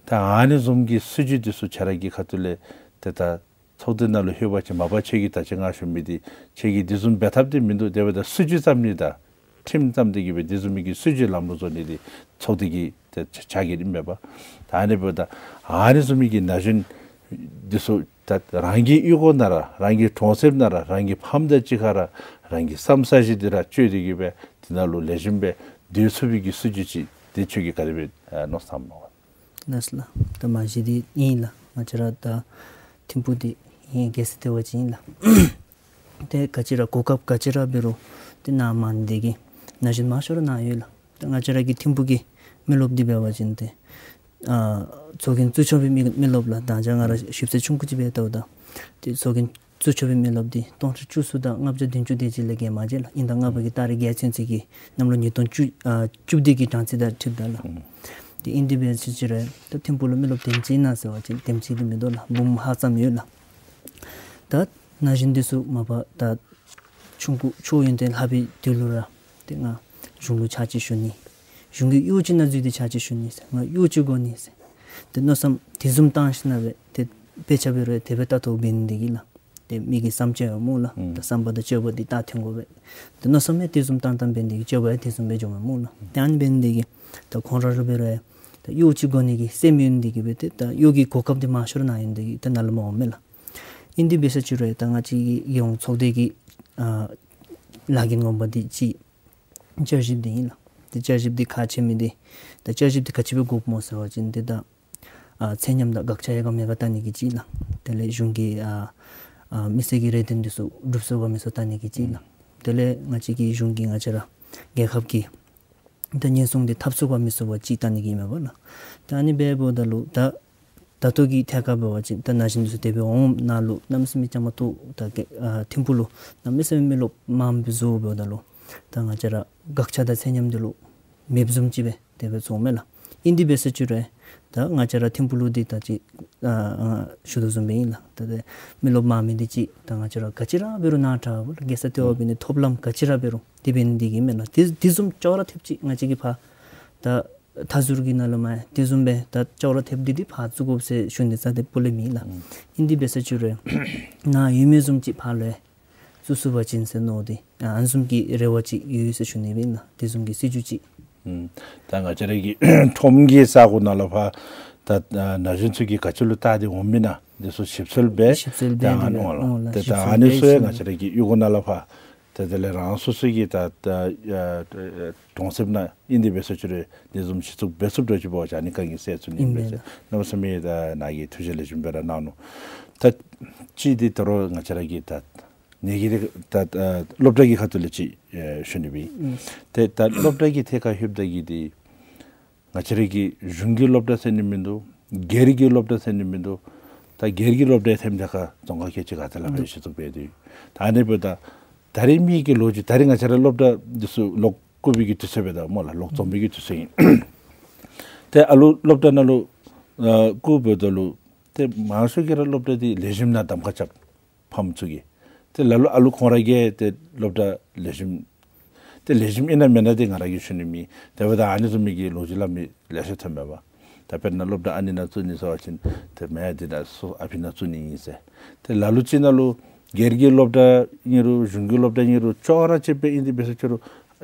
ད་ཨ་ནི་བཟུམ་གྱི་སྲིད་བྱུས་འདི་ཚུ་ཁྱོད་ར་གི་ཁ་ཐུག་ལས་ཏེ་ད་ཚོགས་སྡེ་ནང་ལུ་ལྷོད་པ་ཅིན་མ་པ་ཁྱོད་ཀྱིས་ད་ཅི་ང་ཞུ་མི་འདི་ཁྱོད་ཀྱིས་འདི་བཟུམ་འབད་ཐབས་འདི་མིན་འདུག། དེ་འབདཝ་ད་སྲིད་བྱུས་བརྩམ་ནི་དང་ཁྲིམས་བརྩམས་ཏེ་གིས་སྦེ་འདི་བཟུམ་མའི་གི་སྲིད་བྱུས་ལམ་ལུགས་བཟོ་ནི་འདི་ཚོགས་སྡེ་གི་ཏེ་བྱ་བྱ་གི་ཨིན་མས་པ། ད་ཨ་ནི་འབདཝ་ད་ཨ་ནི་བཟུམ་མའི་གི་ན་གཞོན་འདི་ཚུ་ད་རང་གི་གཡུས་སྒོ་ནང་ར་རང་གི་གྲོང་གསེབ་ནང་ར་རང་གི་ཕམ་དང་གཅིག་ཁར་ར་རང་གི་བསམ་ས་གཞི་འདི་ར་སྤྱོད་དེ་གིས་སྦེ་འདི་ནང་ལུ་ལེགས་ཤོམ་སྦེ་སྡོད་ཚུགས་པའི་གི་སྲིད་བྱུས་ཅིག་འདི་ཁྱོད་ཀྱིས་ག་དེ་སྦེ་ཨ་མནོ་བསམ་མནོ། ལགས་ལགས། ད་མ་གཞི་འདི་ཨིན་ལགས། ང་བཅས་ར་ད་ཐིམ་ཕུག་འདི་ཨིན་རྒྱལ་ས་ལྟེ་བ་ཅིག་ཨིན་ལགས། ཏེ་ག་ཅི་ར་གོ་སྐབས་ག་ཅི་ར་འབད་རུང་ཏེ་ནཱ་མངམ་འདི་གིས་ན་གཞོན་མང་ཤོས་ར་ནཱ་ཡོད་ལགས། ད་ང་བཅས་ར་གི་ཐིམ་ཕུག་གི་མི་རློབས་འདི་འབད་བ་ཅིན་ཏེ་ཨ་ཚོགས་རྒྱན་བཙུགས་ཆོག་པའི་མི་མི་རློབས་ལགས། ད་ཅི་ང་ར་ཞིབ་འཚོལ་ཆུང་ཀུ་ཅིག་འབད་བལྟཝ་ད་ཏེ་ཚོགས་རྒྱན་བཙུགས་ཆོག་པའི་མི་རློབས་འདི་སྟོང་ཕྲག་བཅུ་གསུམ་དང་ལྔ་བརྒྱ་བདུན་ཅུ་དེ་ཅིག་ལས་བརྒལ་མ་མཇལ་ལགས། ཨིན་ད་སྔ་པོ་གི་ད་རེས་རྒྱལ་ཚུན་ཚོད་ཀྱི་གནམ་ལོ་ཉིས་སྟོང་བཅུ་ཨ་བཅུ་བདུན་གྱི་གྲངས་ཚད་དང་འཁྲིལཝ་ད་ལགས། ཏེ་ཨིན་དེ་འབད་ཅི་ཅི་རུང་ད་ཐིམ་ཕུག་ལུ་མི་རློབས་དེམ་ཅིག་ཨིན་ན་ཟེར་བ་ཅིན་དེམ་ཅིག་འདི་མིན་འདུག་ལགས། འབུམ་ལྷག་ཙམ་ཡོད་ལགས། ད་ན་གཞོན་འདི་ཚུ་མ་པ་ད་ཆུང་ཀུ་ཆོས་ཡོན་ཏན་ལྷབ་པའི་དུས་ལུ་ར་ཏེ་ང་གཞུང་ལུ་ཕྱག་ཕྱིད་ཞུ་ནི། གཞུང་གི་གཡོག་ཅིག་ནང་འཛུལ་ཏེ་ཕྱག་ཕྱིད་ཞུ་ནི་ཟེར། ང་གཡོག་ཅིག་དགོ་ནི་ཟེར། ཏེ་མནོ་བསམ་དེ་བཟུམ་བཏང་ཞིནམ་ལས་ཏེ་དཔེ་ཆ་འབད་རུང་དེ་སྦེ་ལྟ་རྟོག་འབད་ནི་འདི་གིས་ལགས། ཏེ་མི་གི་བསམ་སྤྱོད་ཡང་སྨོ་ལགས། ཨུམ་ད་བསམ་པ་དང་སྤྱོད་པ་འདི་ད་མཐུན་དགོ་པས། ཏེ་མནོ་བསམ་ཡང་དེ་བཟུམ་བཏང་བཏངམ་འབད་ནི་འདི་གིས་སྤྱོད་པ་ཡང་དེ་བཟུམ་སྦེ་འགྱོཝ་མས་སྨོ་ལགས། ཏེ་ཨ་ནི་འབད་ནི་འདི་གིས་ད་ཁོང་ར་ལུ་འབད་རུང་ད་གཡོག་ཅིག་དགོ་ནི་གི་སེམས་ཡོད་ནི་འདི་གིས་སྦེ་ཏེ་ད་གཡོག་གི་གོ་སྐབས་འདི་མང་ཤོས་ར་ནཱ་ཡོད་ནི་འདི་གིས་ད་ནཱ་ལུ་མ་འོངམ་མས་ལགས། ཨིན་དེ་འབད་ས་ཅིག་རུང་ད་ང་བཅས་ཀྱི་རྒྱལ་ཡོངས་ཚོགས་སྡེ་གི་ཨ་ལཱ་འགན་ངོ་མ་འདི་ཅིག་བསྐྱར་ཞིབ་འདི་ཨིན་ལགས། ཏེ་བསྐྱར་ཞིབ་འདི་ཁག་ཆེ་མི་འདི་ད་བསྐྱར་ཞིབ་འདི་ག་ཅི་སྦེ་དགོཔ་སྨོ་ཟེར་བ་ཅིན་ཏེ་ད་ཨ་ཚད་མཉམ་དང་དགག་བྱ་ཡོད་ག་མེད་ག་བལྟ་ནི་གི་ཅིག་ལགས། དེ་ལས་གཞུང་གི་ཨ་ཨ་མི་སེར་གྱི་རེ་འདུན་འདི་ཚུ་འགྲུབ་སོང་ག་མེད་སོང་བལྟ་ནི་གི་ཅིག་ལགས། དེ་ལས་ང་བཅས་ཀྱི་གཞུང་གིས་ང་བཅས་ར་རྒྱལ་ཁབ་ཀྱི་ད་ཉེན་སྲུང་འདི་འཐབ་ཚུགས་པ་མི་ཚུགས་པ་ཅིག་བལྟ་ནི་གི་མས་པ་ལགས། ད་ཨ་ནི་འབདཝ་ད་ལུ་ད་ད་ལྟོ་གི་ཐད་ཁར་འབད་བ་ཅིན་ད་ན་གཞོན་འདི་ཚུ་དེ་སྦེ་འོངམ་ནང་ལུ་གནམ་མེད་ས་མེད་བཅའ་མར་གཏོགས་ད་གི་ཨ་ཐིམ་ཕུག་ལུ་གནམ་མེད་ས་མེད་མི་རློབས་མངམ་སྦེ་བཟོ་འབདཝ་ད་ལུ་ད་ང་བཅས་ར་དགག་བྱ་དང་ཚད་མཉམ་འདི་ལུ་མེདཔ་བཟུམ་ཅིག་སྦེ་དེ་སྦེ་ཚོརཝ་མས་ལགས། ཨིན་དེ་འབད་ས་ཅིག་རུང་ད་ང་བཅས་ར་ཐིམ་ཕུག་ལུ་འདི་ད་ཅི་ཨ་ཨ་ཞུ་དོ་བཟུམ་སྦེ་ཨིན་ལགས། ད་དེ་མི་རློབས་མངམ་མི་འདི་ཅིག་ད་ང་བཅས་ར་ག་ཅི་ར་འབད་རུང་ནཱ་དྲག་པ་ལགས། རྒྱལ་ས་ལྟེ་བ་འབད་ནི་ཐོབ་ལམ་ག་ཅི་ར་འབད་རུང་དེ་འབད་ནི་འདི་གིས་མས་ལགས། དེ་དེ་བཟུམ་ཅོག་ར་འཐདཔ་ཅིག་ང་བཅས་ཀྱིས་ཕར་ད་ མཐའ་ཟུར་གྱི་ནང་ལུ་མ་དེ་བཟུམ་སྦེ་ད་ཅོག་ར་འཐདཔ་འདི་འདི་ཕར་བཙུགས་དགོ་ཟེར་ཞུ་ནི་རྩ་དེ་སྤུ་ལས་མེད་ལགས། ཨིན་དེ་འབད་ས་ཅིག་རུང་ནཱ་ཡོད་མི་བཟུམ་ཅིག་ཕར་ལུ་བཙུགས་ཚུགས་པ་ཅིན་ཟེར་མནོ་སྟེ་ཨ་ཨ་ནི་བཟུམ་གྱི་རེ་བ་ཅིག་ཡོད་ཟེར་ཞུ་ནི་ཨིན་ལགས། དེ་བཟུམ་གྱི་སྲིད་བྱུས་ཅིག། ཨུམ། ད་ང་བཅས་ར་གི་ཁྲོམ་གྱི་ས་གོ་ནང་ལུ་ཕར་ད་ན་གཞོན་ཚུ་གིས་ག་ཅི་ལུ་བལྟ་སྟེ་འོང་མི་ན་དེ་ཚུ་ཞིབ་འཚོལ་འབད་ཞིབ་འཚོལ་འབད་ད་ཨ་ནི་འོང་ལགས། ད་ཨ་ནི་ཚུ་ཡང་ང་བཅས་ར་གི་གཡུས་སྒོ་ནང་ལུ་ཕར་ད་དེ་ལས་རང་སོ་སོ་གི་ད་ད་གྲོང་གསེབ་ནང་ཨིན་དེ་འབད་ས་ཅིག་རུང་དེ་བཟུམ་ཅིག་བཙུགས་འབད་ཚུགསཔ་འདྲཝ་ཅིག་འབད་བ་ཅིན་ཨ་ནི་ག་གིས་སེལ་ཚུགས་ནི་ཨིན་པས་ལགས། གནམ་མེད་ས་མེད་ད་ནཱ་གིས་ཐུགས་རྗེ་ལེགས་ཤོམ་སྦེ་ར་གནང་ནུག། ད་ཅི་འདི་ད་རུང་ང་བཅས་ར་གི་ད་ནཱ་གི་ད་ཨ་སློབ་གྲྭ་གི་ཁ་ཐུག་ལས་ཅིག་ཨེ་ཞུ་ནི་སྦེ། ཨུམ། ཏེ་ད་སློབ་གྲྭ་གི་ཐད་ཁར་ལྷོདཔ་ད་གི་འདི་ང་བཅས་ར་གི་གཞུང་གི་སློབ་གྲྭ་ཟེར་ནི་མིན་འདུག། སྒེར་གྱི་སློབ་གྲྭ་ཟེར་ནི་མིན་འདུག། ད་སྒེར་གྱི་སློབ་གྲྭ་ཐེམ་ཐེ་ཁ་རྫོང་ཁག་ཁལ་གཅིག་ག་ཏེ་ལས་ཕར་གཞི་བཙུགས་འབད་དེ་ཡོད། ད་ཨ་ནི་འབདཝ་ད་ད་རིས་མི་གི་ལོ་རྒྱུས་ད་རིས་ང་བཅས་ར་སློབ་གྲྭ་འདི་ཚུ་ལོག་བཀུག་པའི་གི་དུས་ཚོད་འབདཝ་ད་སྨོ་ལགས། ལོག་འཛོམས་པའི་གི་དུས་ཚོད་ཨིན། ཏེ་ཨ་ལུ་སློབ་གྲྭ་ནང་ལུ་ཨ་བཀུགཔ་ད་ལུ་ཏེ་མང་ཤོས་ཀྱིས་ར་སློབ་གྲྭ་འདི་ལེགས་ཤོམ་ནང་གདམ་ཁ་རྐྱབ། ཕམ་ཚུ་གིས། ཏེ་ལ་ལུ་ཨ་ལུ་ཁོང་ར་གིས་ཏེ་སློབ་གྲྭ་ལེགས་ཤོམ་ཏེ་ལེགས་ཤོམ་ཨིན་ན་མེན་ན་འདི་ང་ར་གིས་ཞུ་ནི་མེད། དེ་འབདཝ་ད་ཨ་ནི་བཟུམ་མའི་གི་ལོ་རྒྱུས་སླབ་མི་ལེ་ཤ་ཐོན་མས་པ། ད་དཔེར་ན་སློབ་གྲྭ་ཨ་ནི་ནང་བཙུགས་ནི་ཟེར་བ་ཅིན་ཏེ་མེན་འདི་ནང་སོ་ཨ་ཕི་ནང་བཙུགས་ནི་ཨིན་ཟེར། ཏེ་ལ་ལུ་ཅིག་ནང་ལུ་སྒེར་གྱི་སློབ་གྲྭ་ཨིན་རུང་གཞུང་གི་སློབ་གྲྭ་ཨིན་རུང་ཅོག་ར་གཅིགཔ་སྦེ་ཨིན་དེ་འབད་ས་ཅིག་རུང་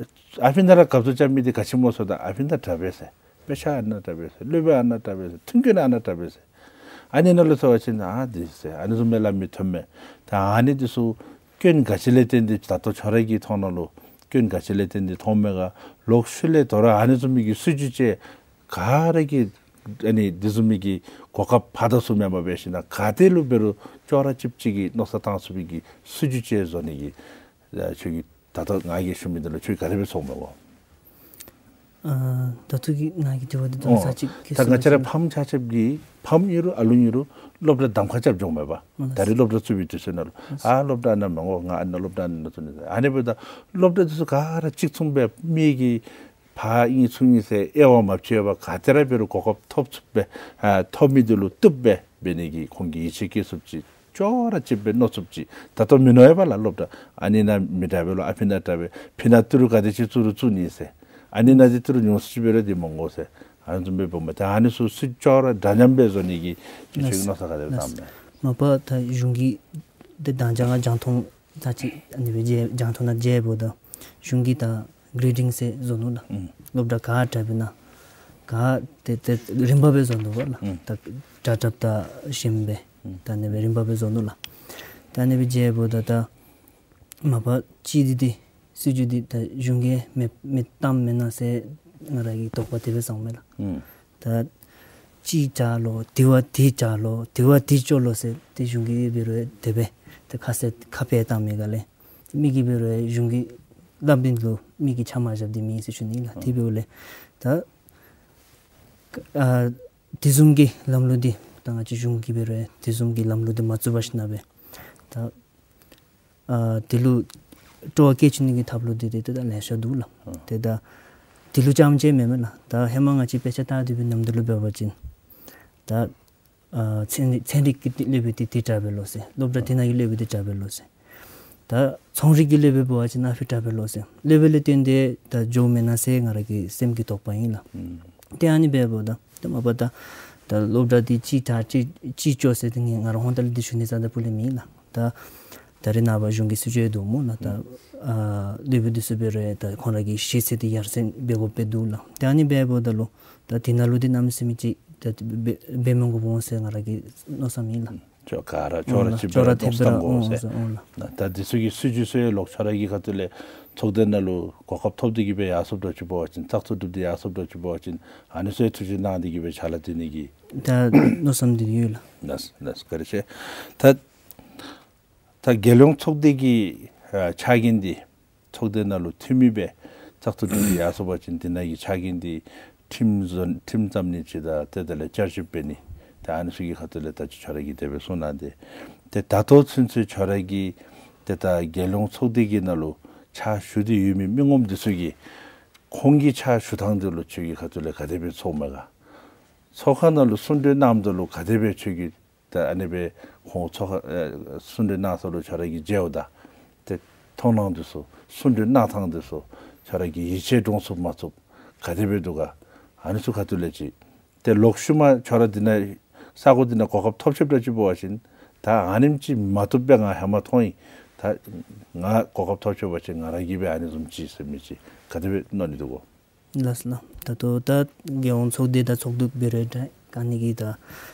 ཨ་ཕི་ནང་ར་གབ་ཚུགས་རྐྱབ་མི་འདི་ག་ཅི་སྨོ་ཟེརཝ་ད་ཨ་ཕི་ནང་དྲག་པས་ཟེར། དཔེ་ཆ་ཨ་ནཱ་དྲག་པས་ཟེར། སློབ་དཔོན་ཨ་ནཱ་དྲག་པས་ཟེར། མཐུན་རྐྱེན་ཨ་ནཱ་དྲག་པས་ཟེར། ཨ་ནི་ནང་ལུ་ཟེར་བ་ཅིན་ཨ་འདི་ཟེར་ཨ་ནི་བཟུམ་སྦེ་སླབ་མི་ཐོན་མས། ད་ཨ་ནི་འདི་ཚུ་སྐྱོན་ག་ཅི་ལས་བརྟེན་ཏེ་ད་ལྟོ་ཁྱོད་ར་གི་མཐོང་སྣང་ལུ་སྐྱོན་ག་ཅི་ལས་བརྟེན་ཏེ་མཐོངམ་མས་ག། ལོག་ཤུལ་ལས་དོ་རུང་ཨ་ནི་བཟུམ་མའི་གི་སྲིད་བྱུས་ཅིག་ག་ར་གིས་ཨ་ནི་འདི་བཟུམ་མའི་གི་གོ་སྐབས་ཕར་དང་ཚུར་མེནམ་འབད་ཞིན་ན་ག་ཏེ་ལུ་འབད་རུང་ཅོག་ར་གཅིགཔ་ཅིག་གི་མནོ་བསམ་བཏང་ཚུགས་པའི་གི་སྲིད་བྱུས་ཅིག་བཟོ་ནི་གི་ཨ་ཁྱོད་ཀྱིས་ད་ལྟོ་ང་གིས་ཞུ་མི་འདི་ལུ་ཁྱོད་ག་དེ་སྦེ་ཚོརཝ་མས་གོ། ཨ་ད་ལྟོ་གི་ནཱ་གི་དྲི་བ་འདི་དོན་ཨོ་ཚར་གཅིག་ད་ང་བཅས་ར་ཕམ་ཆ་ཁྱབ་ཀྱིས་ཕམ་ཨིན་རུང་ཨ་ལུ་ཨིན་རུང་སློབ་གྲྭ་གདམ་ཁ་རྐྱབ་འགྱོཝ་མས་པ། ཨོ་ད་རིས་སློབ་གྲྭ་བཙུགས་པའི་དུས་ཚོད་ནང་ལུ་ཨོ་ཨ་སློབ་གྲྭ་ཨ་ནཱ་མི་དགོ། ང་ཨ་ནཱ་སློབ་གྲྭ་ཨ་ནཱ་བཙུགས་ནི་ཟེར། ཨ་ནི་འབདཝ་ད་སློབ་གྲྭ་འདི་ཚུ་ག་ར་གཅིག་མཚུངས་སྦེ་མི་གིས་ཕར་ཨིན་ཚུར་ཨིན་ཟེར་དབྱེ་བ་མ་ཕྱེ་བར་ག་ཏེ་ར་འབད་རུང་གོ་སྐབས་ཐོབ་ཚུགསཔ་སྦེ་ཨ་ཐོབ་མི་འདི་ལུ་བཏུབ་སྦེ་འབད་ནི་གི་ཁོང་གིས་ཡིད་ཆེས་བསྐྱེད་ཚུགསཔ་ཅིག་ཅོག་ར་གཅིགཔ་སྦེ་མནོ་ཚུགསཔ་ཅིག། ད་ལྟོ་མི་མནོ་བས་པ་ལགས། སློབ་གྲྭ་ཨ་ནི་ནང་མི་དྲག་པས་ལོ། ཨ་ཕི་ནང་དྲག་པས། ཕི་ནང་ཏི་རུ་ག་དེ་ཅིག་བཙུགས་རུང་བཙུགས་ནི་ཟེར། ཨ་ནི་ནང་འདི་ཏི་རུ་ཉུང་སུ་ཅིག་འབད་རུང་འདི་མི་དགོ་ཟེར། ཨ་ནི་བཟུམ་སྦེ་འབདཝ་མས། ད་ཨ་ནི་ཚུ་སྲིད་ཅོག་ར་འདྲ་མཉམ་སྦེ་བཟོ་ནི་གི་ཁྱོད་ཀྱིས་མནོ་བསམ་ག་དེ་སྦེ་བཏངམ་མས། མ་པ་ད་གཞུང་གི་འདི་དང་སྦྱང་ང་རྒྱང་མཐོང་ད་ཅིག་ཨ་ནི་སྦེ་མཇལ་རྒྱང་མཐོང་ནང་མཇལཝ་ད་གཞུང་གིས་ད་གྲེ་ཌིང་ཟེར་བཟོ་ནུག་ལགས། ཨུམ། སློབ་གྲྭ་ག་དྲག་པས་ན་ག་ཏེ་ཏེ་རིམ་པ་སྦེ་བཟོ་ནུག་པ་ལགས། ཨུམ། ད་དྲག་དྲགཔ་དང་ཞནམ་སྦེ་ཨུམ། ད་ཨ་ནི་སྦེ་རིམ་པ་སྦེ་བཟོ་ནུག་ལགས། ད་ཨ་ནི་སྦེ་མཇལཝ་ད་ད་མ་པ་ཅིག་འདི་འདི་སྲིད་བྱུས་འདི་ད་གཞུང་གིས་མེད་མེདཔ་བཏངམ་མེན་ན་ཟེར་ང་ར་གི་དོགས་པ་དེ་སྦེ་ཟཝ་མས་ལགས། ཨུམ། ད་ཅིག་དྲག་ལོ་དེ་བ་དེ་དྲག་ལོ་དེ་བ་དེ་སྐྱོ་ལོ་ཟེར་ཏེ་གཞུང་གིས་འབད་རུང་དེ་སྦེ་ཏེ་ཁ་གསལ་ཁ་སྤེལ་བཏང་མི་ག་ལས་མི་གིས་འབད་རུང་གཞུང་གིས་སླབ་མི་ལུ་མི་གིས་ཆ་མ་བཞགཔ་འདི་མེད་ཟེར་ཞུ་ནི་ལགས། དེ་འབདཝ་ལས་ད་ཨ་དེ་བཟུམ་གྱི་ལམ་ལུགས་འདི་ད་ང་བཅས་གཞུང་གིས་འབད་རུང་དེ་བཟུམ་གྱི་ལམ་ལུགས་འདི་མ་བཙུགས་པར་ཞིན་ན་སྦེ་ད་ཨ་དེ་ལུ་སྤྲོ་བ་བསྐྱེད་བཅུག་ནི་གི་ཐབས་ལུ་འདི་འདི་ད་ལེ་ཤ་འདུག་ལགས། ཨ་ཏེ་ད་དེ་ལུ་རྐྱངམ་ཅིག་མེན་མས་ལགས། ད་ཧེ་མ་ང་བཅས་དཔེ་ཆ་ལྟ་སྡོད་པའི་ནམ་དུས་ལུ་འབད་བ་ཅིན་ད་ཨ་ཚན་ཚན་རིག་གི་སློབ་དཔོན་འདི་འདི་དྲག་པས་ལོ་ཟེར། སློབ་གྲྭ་འདི་ནང་གི་སློབ་དཔོན་འདི་དྲག་པས་ལོ་ཟེར། ད་ཚོང་རིག་གི་སློབ་དཔོན་འབད་བ་ཅིན་ཨ་ཕི་དྲག་པས་ལོ་ཟེར། སློབ་དཔོན་ལས་བརྟེན་ཏེ་ད་འགྱོཝ་མེན་ན་ཟེར་ང་ར་གི་སེམས་ཀྱི་དོགས་པ་ཨིན་ལགས། ཨུམ། ཏེ་ཨ་ནི་འབདཝ་ད་ད་མ་པ་ད་ད་སློབ་གྲྭ་འདི་ཅིག་དྲག་ཅིག་ཅིག་སྐྱོ་ཟེར་ཏེ་ངེའི་ང་ར་ཧོང་ཏ་ལས་འདི་ཞུ་ནི་རྩ་དང་སྤུ་ལས་མེད་ལགས། ད་ད་རེས་ནངས་པ་གཞུང་གིས་སྲིད་བྱུས་འདི་འདུག་སྨོ་ལགས། ད་ཨ་སློབ་དཔོན་འདི་ཚུ་འབད་རུང་ད་ཁོང་ར་གི་ཤེས་ཚད་འདི་ཡར་སེང་འབད་དགོཔ་སྦེ་འདུག་ལགས། ཏེ་ཨ་ནི་འབདཝ་ད་ལུ་ད་འདི་ནང་ལུ་འདི་གནམ་མེད་ས་མེད་ཅིག་ད་འབད་འབད་མི་དགོཔ་འོང་ཟེར་ང་ར་གི་མནོ་བསམ་ཨིན་ལགས། ཅོག་ག་ར་ཅོག་ར་ཨོ་ལགས། གཅིག་ཅོག་ར་སྦེ་འཐདཔ་སྦེ་ར་མནོ་བསམ་འོང་ཟེར། ཨོ་ལགས། ད་འདི་ཚུ་གི་སྲིད་བྱུས་ཚུ་ཡང་ལོག་ཁྱོད་ར་གི་ཁ་ཐུག་ལས་ཚོགས་སྡེ་ནང་ལུ་གོ་སྐབས་ཐོབ་སྟེ་གི་སྦེ་ཡར་སོངམ་འདྲཝ་ཅིག་འབད་བ་ཅིན་བཙག་འཐུ་གྲུབ་སྟེ་ཡར་སོངམ་འདྲཝ་ཅིག་འབད་བ་ཅིན་ཨ་ནི་ཚུ་ཡང་ཐུགས་བཞེད་གནང་སྟེ་གི་སྦེ་ཕྱག་ལཱ་མཛད་ནི་གི་ད་མནོ་བསམ་འདི་ཡོད་ལགས། ལགས་ལགས། བཀའ་དྲིན་ཆེ། ད་ད་རྒྱལ་ཡོངས་ཚོགས་སྡེ་གི་ཨ་ཕྱག་འགན་འདི་ཚོགས་སྡེ་ནང་ལུ་འཐུས་མི་སྦེ་བཙག་འཐུ་གྲུབ་སྟེ་ཡར་སོང་པ་ཅིན་འདི་ནང་གི་ཕྱག་འགན་འདི་ཁྲིམས་བཟོ་ཁྲིམས་བརྩམ་ནི་ཅིག་དང་ཏེ་དེ་ལས་བསྐྱར་ཞིབ་འབད་ནི་ཏེ་ཨ་ནི་ཚུ་གི་ཁ་ཐུག་ལས་ད་ཅི་ཁྱོད་ར་གིས་དེ་སྦེ་གསུངས་གནང་སྟེ། ཏེ་ད་ལྟོ་ཚུན་ཚོད་ཁྱོད་ར་གིས་ཏེ་ད་རྒྱལ་ཡོངས་ཚོགས་སྡེ་གི་ནང་ལུ་ཕྱག་ཞུ་སྟེ་ཡོད་མི་མི་ངོམ་འདི་ཚུ་གིས་ཁོང་གི་ཕྱག་ཞུ་ཐངས་འདི་ལུ་ཁྱོད་ཀྱི་ཁ་ཐུག་ལས་ག་དེ་སྦེ་ཚོརཝ་མས་ག། ཚོགས་ཁང་ནང་ལུ་གསུང་གྲོས་གནངམ་ད་ལུ་ག་དེ་སྦེ་ཁྱོད་ཀྱིས་ད་ཨ་ནི་སྦེ་ཁོང་ཚོགས་ཨེ་གསུང་གྲོས་གནང་ས་ལུ་ཁྱོད་ར་གིས་མཇལཝ་ད་ཏེ་མཐོང་སྣང་འདི་ཚུ་གསུང་གྲོས་གནང་ཐངས་འདི་ཚུ་ཁྱོད་ར་གིས་ཡིད་ཆེས་འདྲོངས་ཚུགས་མ་ཚུགས་ག་དེ་སྦེ་འདུག་ག། ཨ་ནི་ཚུ་ཁ་ཐུག་ལས་ཅིག། ཏེ་ལོག་ཤུལ་མ་ཁྱོད་ར་འདི་ནང་ས་གོ་འདི་ནང་གོ་སྐབས་ཐོབ་ཆོགཔ་འདྲཝ་ཅིག་འབད་བ་ཅིན་ད་ཨ་ནེམ་ཅིག་མ་བཏུབ་སྦེ་ང་ཧེ་མ་མཐོང་ཡི། ད་ང་གོ་སྐབས་ཐོབ་ཆོག་པ་ཅིན་ང་ར་གིས་སྦེ་ཨ་ནི་བཟུམ་ཅིག་ཟེར་མི་ཅིག་ག་དེ་སྦེ་མནོ་ནི་འདུག་གོ། ལགས་སོ་ལགས། ད་ལྟོ་ད་རྒྱལ་ཡོངས་ཚོགས་སྡེ་དང་ཚོགས་འདུ་འབད་རུང་འདྲ་ག་ནི་གི་ད་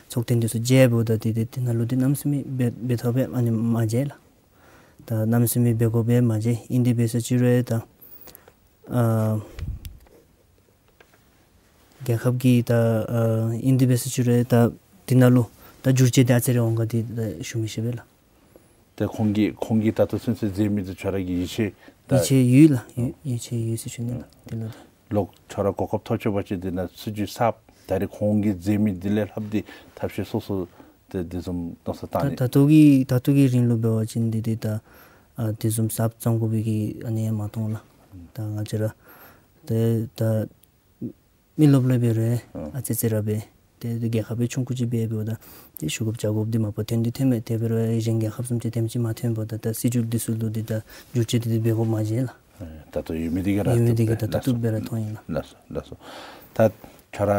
ཚོགས་ཐེངས་འདི་ཚུ་མཇལཝ་ད་འདི་འདི་འདི་ནང་ལུ་འདི་གནམ་མེད་ས་མེད་འབད་འབད་ཐབས་སྦེ་ཨ་ནི་མ་མཇལ་ལགས། ད་གནམ་མེད་ས་མེད་འབད་དགོཔ་སྦེ་མ་མཇལ། ཨིན་དེ་འབད་ས་ཅིག་རུང་ད་ཨ་རྒྱལ་ཁབ་ཀྱི་ད་ཨ་ཨིན་དེ་འབད་ས་ཅིག་རུང་ད་འདི་ནང་ལུ་ད་བསྒྱུར་བཅོས་འདི་ཨ་ཙི་རེ་འོང་ག་འདི་ད་ཞུ་མི་ཤེས་པས་ལགས། ཏེ་ཁོང་གིས་ཁོང་གིས་ད་ལྟོ་ཚུན་ཚོད་མཛད་མི་འདི་ཁྱོད་ར་གིས་ཡིད་ཆེས་ད་ཡིད་ཆེས་ཡོད་ལགས། ཡོད་ཡིད་ཆེས་ཡོད་ཟེར་ཞུ་ནི་ལགས། དེ་ལུ་ད་ལོག་ཁྱོད་ར་གོ་སྐབས་ཐོབ་ཆོག་པ་ཅིན་འདི་ནང་སྲིད་བྱུས་གསརཔ་ད་རེས་ཁོང་གིས་མཛད་མི་འདི་ལས་ལྷགཔ་འདི་ཐབས་ཤེས་སོ་སོ་ཏེ་འདི་བཟུམ་མནོ་བསམ་བཏང་ནི། ད་ད་ལྟོ་གི་ད་ལྟོ་གི་རིང་ལུ་འབད་བ་ཅིན་འདི་འདི་ད་ཨ་འདི་བཟུམ་གསརཔ་བརྩམ་དགོ་པའི་གི་ཨ་ནི་ཡང་མ་མཐོང་ལགས། ད་ང་བཅས་ར་ཏེ་ད་མི་རློབས་ལས་འབད་རུང་ཨ་ཨ་ཙི་ཙི་ར་འབད། ཏེ་ཏེ་རྒྱལ་ཁབ་སྦེ་ཆུང་ཀུ་ཅིག་འབད་འབདཝ་ད་ཏེ་ཞུ་དགོཔ་བྱ་དགོཔ་འདི་མ་པ་ཐོན་འདི་ཐོནམ་མས། དེ་འབད་རུང་གཞན་རྒྱལ་ཁབ་བཟུམ་ཅིག་དེམ་ཅིག་མ་ཐོན་འབདཝ་ད་ད་སྲིད་བྱུས་འདི་ཚུ་ལུ་འདི་ད་བསྒྱུར་བཅོས་འདི་འདི་འབད་དགོཔ་མ་མཇལ་ལགས། ཨེ་ད་ལྟོ་ཡོད་མི་འདི་གིས་ར་ཡོད་མི་འདི་གིས་ད་བཏུབ་ལྟ་བཏུབ་སྦེ་ར་མཐོང་ཡི་ལགས། ལགས་སོ་ལགས་སོ། ད་ཁྱོད་ར་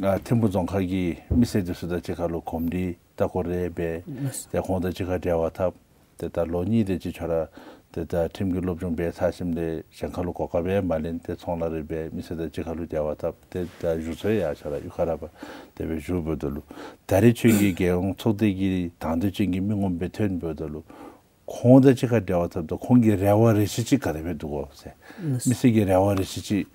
ཨ་ཐིམ་ཕུག་རྫོང་ཁག་གི་མི་སེར་འདི་ཚུ་དང་གཅིག་ཁར་ལུ་གོམས་འདྲིས་ལྟ་སྐོར་རེ་འབད། ལགས་སོ། ཏེ་ཁོང་དང་གཅིག་ཁར་འབྲེལ་བ་འཐབ། ཏེ་ད་ལོ་གཉིས་དེ་ཅིག་ཁྱོད་ར་ཏེ་ད་ཁྲིམས་ཀྱི་སློབ་སྦྱོང་འབད་ཚར་ཞིནམ་ལས་གཞན་ཁར་ལུ་གོ་སྐབས་ཡང་མ་ལེན། ཏེ་ཚོང་ལཱ་རེ་འབད་མི་སེར་དང་གཅིག་ཁར་ལུ་འབྲེལ་བ་འཐབ། ཏེ་ད་བཞུགས་ས་ཡང་ཁྱོད་ར་གཡུས་ཁར་ར་འབད་དེ་སྦེ་བཞུགས་འབདཝ་ད་ལུ་ད་རེས་ཁྱོད་ཀྱིས་རྒྱལ་ཡོངས་ཚོགས་སྡེ་གི་དང་འདོད་ཅན་གྱི་མི་ངོམ་སྦེ་ཐོན་འབདཝ་ད་ལུ་ཁོང་དང་གཅིག་ཁར་འབྲེལ་བ་འཐབ་ད་ཁོང་གི་རེ་བ་རེ་ཆེ་ཅིག་ག་དེ་སྦེ་འདུག་གོ་ཟེར། ལགས། མི་སེར་གྱི་རེ་བ་རེ་ཆེ་ཅིག་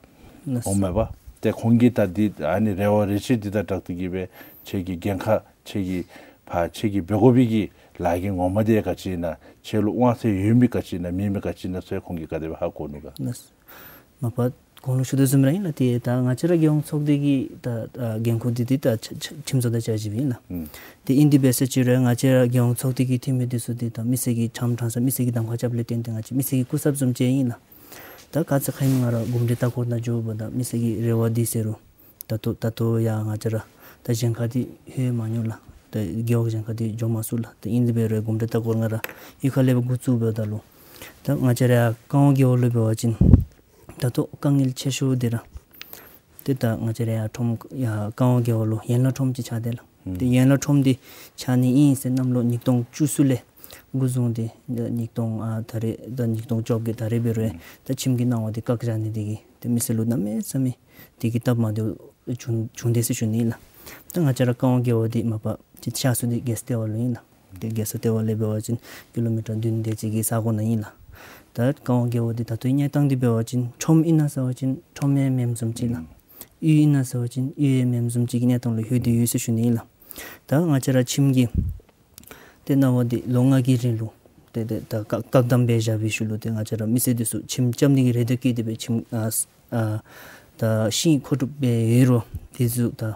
ལགས། འོང་མས་པ། ཏེ་ཁོང་གིས་ད་འདི་ཨ་ནི་རེ་བ་རེ་ཆེ་འདི་དང་སྦྲགས་ཏེ་གིས་སྦེ་ཁྱོད་ཀྱི་འགན་ཁག་ཁྱོད་ཀྱི་ཕར་ཁྱོད་ཀྱིས་འབད་དགོ་པའི་གི་ལཱ་གི་ངོ་མ་འདི་ག་ཅི་ཨིན་ན་ཁྱོད་ལུ་དབང་ཚད་ཡོད་མི་ག་ཅི་ཨིན་ན་མེད་མི་ག་ཅི་ཨིན་ན་ཚུ་ཁོང་གིས་ག་དེ་སྦེ་ཧ་གོ་ནུག་ག། ལགས། མ་པ་གོང་ལུ་ཞུ་དོ་བཟུམ་ར་ཨིན་ལགས། ཏེ་ད་ང་བཅས་ར་རྒྱལ་ཡོངས་ཚོགས་སྡེ་གི་ད་ཨ་འགན་ཁུར་འདི་འདི་ད་ཁྲི་ཁྲི་ཁྲིམས་བཟོ་དང་བསྐྱར་ཞིབ་ཨིན་ལགས། ཨུམ། ཏེ་ཨིན་དེ་འབད་ས་ཅིག་རུང་ང་བཅས་ར་རྒྱལ་ཡོངས་ཚོགས་སྡེ་གི་འཐུས་མི་འདི་ཚུ་འདི་ད་མི་སེར་གྱི་འཆམ་དྲང་ས་མི་སེར་གྱི་གདམ་ཁ་རྐྱབ་ལས་བརྟེན་ཏེ་ང་བཅས་མི་སེར་གྱི་སྐུ་ཚབ་བཟུམ་ཅིག་ཨིན་ལགས། ད་ཁ་ཙ་ཁ་ཉིནམ་ང་ར་གོམས་འདྲིས་ལྟ་སྐོར་ནང་འགྱོཝ་ད་མི་སེར་གྱི་རེ་བ་འདི་ཟེར་རུང་ད་ལྟོ་ད་ལྟོ་ཡང་ང་བཅས་ར་ད་གཞན་ཁར་འདི་ལྷོད་མ་མྱོང་ལགས། ད་རྒེད་འོག་གཞན་ཁར་འདི་འགྱོ་མ་ཚུགས་ལགས། ད་ཨིན་དེ་འབད་རུང་གོམས་འདྲིས་ལྟ་སྐོར་ང་ར་གཡུས་ཁ་ལས་འགོ་བཙུགསཔ་ད་ལུ་ད་ང་བཅས་ར་ཡར་ཀ་ཝང་རྒེད་འོག་ལུ་འབད་བ་ཅིན་ད་ལྟོ་དཀའ་ངལ་ཆེ་ཤོས་འདི་ར་ཏེ་ད་ང་བཅས་ར་ཡར་ཁྲོམ་ཡར་ཀ་ཝང་རྒེད་འོག་ལུ་ཡན་ལག་ཁྲོམ་ཅིག་ཆགས་དེས་ལགས། ཨུམ། ཏེ་ཡན་ལག་ཁྲོམ་འདི་ཆགས་ནི་ཨིན་ཟེར་གནམ་ལོ་ཉིས་སྟོང་བཅུ་གསུམ་ལས་འགོ་བཟུང་སྟེ་ད་ཉིས་སྟོང་ཨ་ད་རེས་ད་ཉིས་སྟོང་བཅོ་བརྒྱད་ད་རེས་འབད་རུང་ད་ཁྱིམ་གྱི་གནང་བ་འདི་བཀག་བཞག་ནི་འདི་གིས་ཏེ་མི་སེར་ལུ་གནམ་མེད་ས་མེད་འདི་གིས་སྟབས་མ་བདེཝ་བྱུང་བྱུང་དེས་ཟེར་ཞུ་ནི་ལགས། ད་ང་བཅས་ར་ཀ་ཝང་རྒེད་འོག་འདི་མ་པ་ཅིག་ཆགས་ས་འདི་རྒྱལ་ས་ལྟེ་བ་ལུ་ཨིན་ལགས། ཏེ་རྒྱལ་ས་ལྟེ་བ་ལས་འབད་བ་ཅིན་ཀི་ལོ་མི་ཊར་བདུན་དེ་ཅིག་གི་ས་གོ་ནང་ཨིན་ལགས། ད་ཀ་ཝང་རྒེད་འོག་འདི་ད་ལྟོའི་གནས་སྟངས་འདི་འབད་བ་ཅིན་ཁྲོམ་ཨིན་ན་ཟེར་བ་ཅིན་ཁྲོམ་ཡང་མེནམ་བཟུམ་ཅིག་ལགས། ཨུམ། གཡུས་ཨིན་ན་ཟེར་བ་ཅིན་གཡུས་ཡང་མེནམ་བཟུམ་ཅིག་གི་གནས་སྟངས་ལུ་ལྷོད་དེ་ཡོད་ཟེར་ཞུ་ནི་ཨིན་ལགས། ད་ང་བཅས་ར་ཁྱིམ་གྱི་ཏེ་གནང་བ་འདི་ལོ་ལྔ་གི་རིང་ལུ་ཏེ་ཏེ་ད་བཀག་བཀག་དམ་འབད་བཞག་པའི་ཤུལ་ལུ་ཏེ་ང་བཅས་ར་མི་སེར་འདི་ཚུ་ཁྱིམ་རྐྱབ་ནི་གི་རེ་འདུན་བསྐྱེད་དེ་སྦེ་ཁྱིམ་ཨ་ཨ་ད་ཤིང་མཁོ་སྒྲུབ་འབད་ཡོད་རུང་འདི་ཚུ་ད་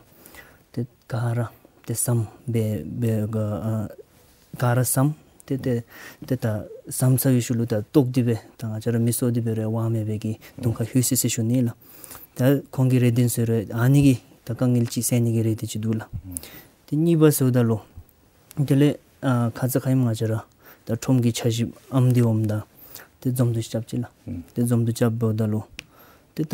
ཏེ་ག་ར་ཏེ་ཟམ་འབད་འབད་ག་ཨ་ག་ར་ཟམ་ཏེ་ཏེ་ཏེ་ད་ཟམ་ཚར་བའི་ཤུལ་ལུ་ད་བཏོག་སྟེ་སྦེ་ད་ང་བཅས་ར་མི་གསོ་སྟེ་འབད་རུང་དབང་མེད་པའི་གི་གདོང་ཁར་ལྷོད་སོ་ཡི་ཟེར་ཞུ་ནི་ལགས། ད་ཁོང་གི་རེ་འདུན་ཟེར་རུང་ཨ་ནི་གིས་ད་དཀའ་ངལ་ཅིག་སེལ་ནི་གི་རེ་འདུན་ཅིག་འདུག་ལགས། ཏེ་གཉིས་པ་ཟེརཝ་ད་ལུ་དེ་ལས་ཨ་ཁ་ཙ་ཁ་ཉིནམ་ང་བཅས་ར་ད་ཁྲོམ་གྱི་ཆ་ཞིབ་ཨམ་འདི་འོངམ་ད་ཏེ་འཛོམས་འདུ་རྐྱབ་ཅི་ལགས། ཨུམ། ཏེ་འཛོམས་འདུ་རྐྱབ་འབདཝ་ད་ལུ་ཏེ་ད་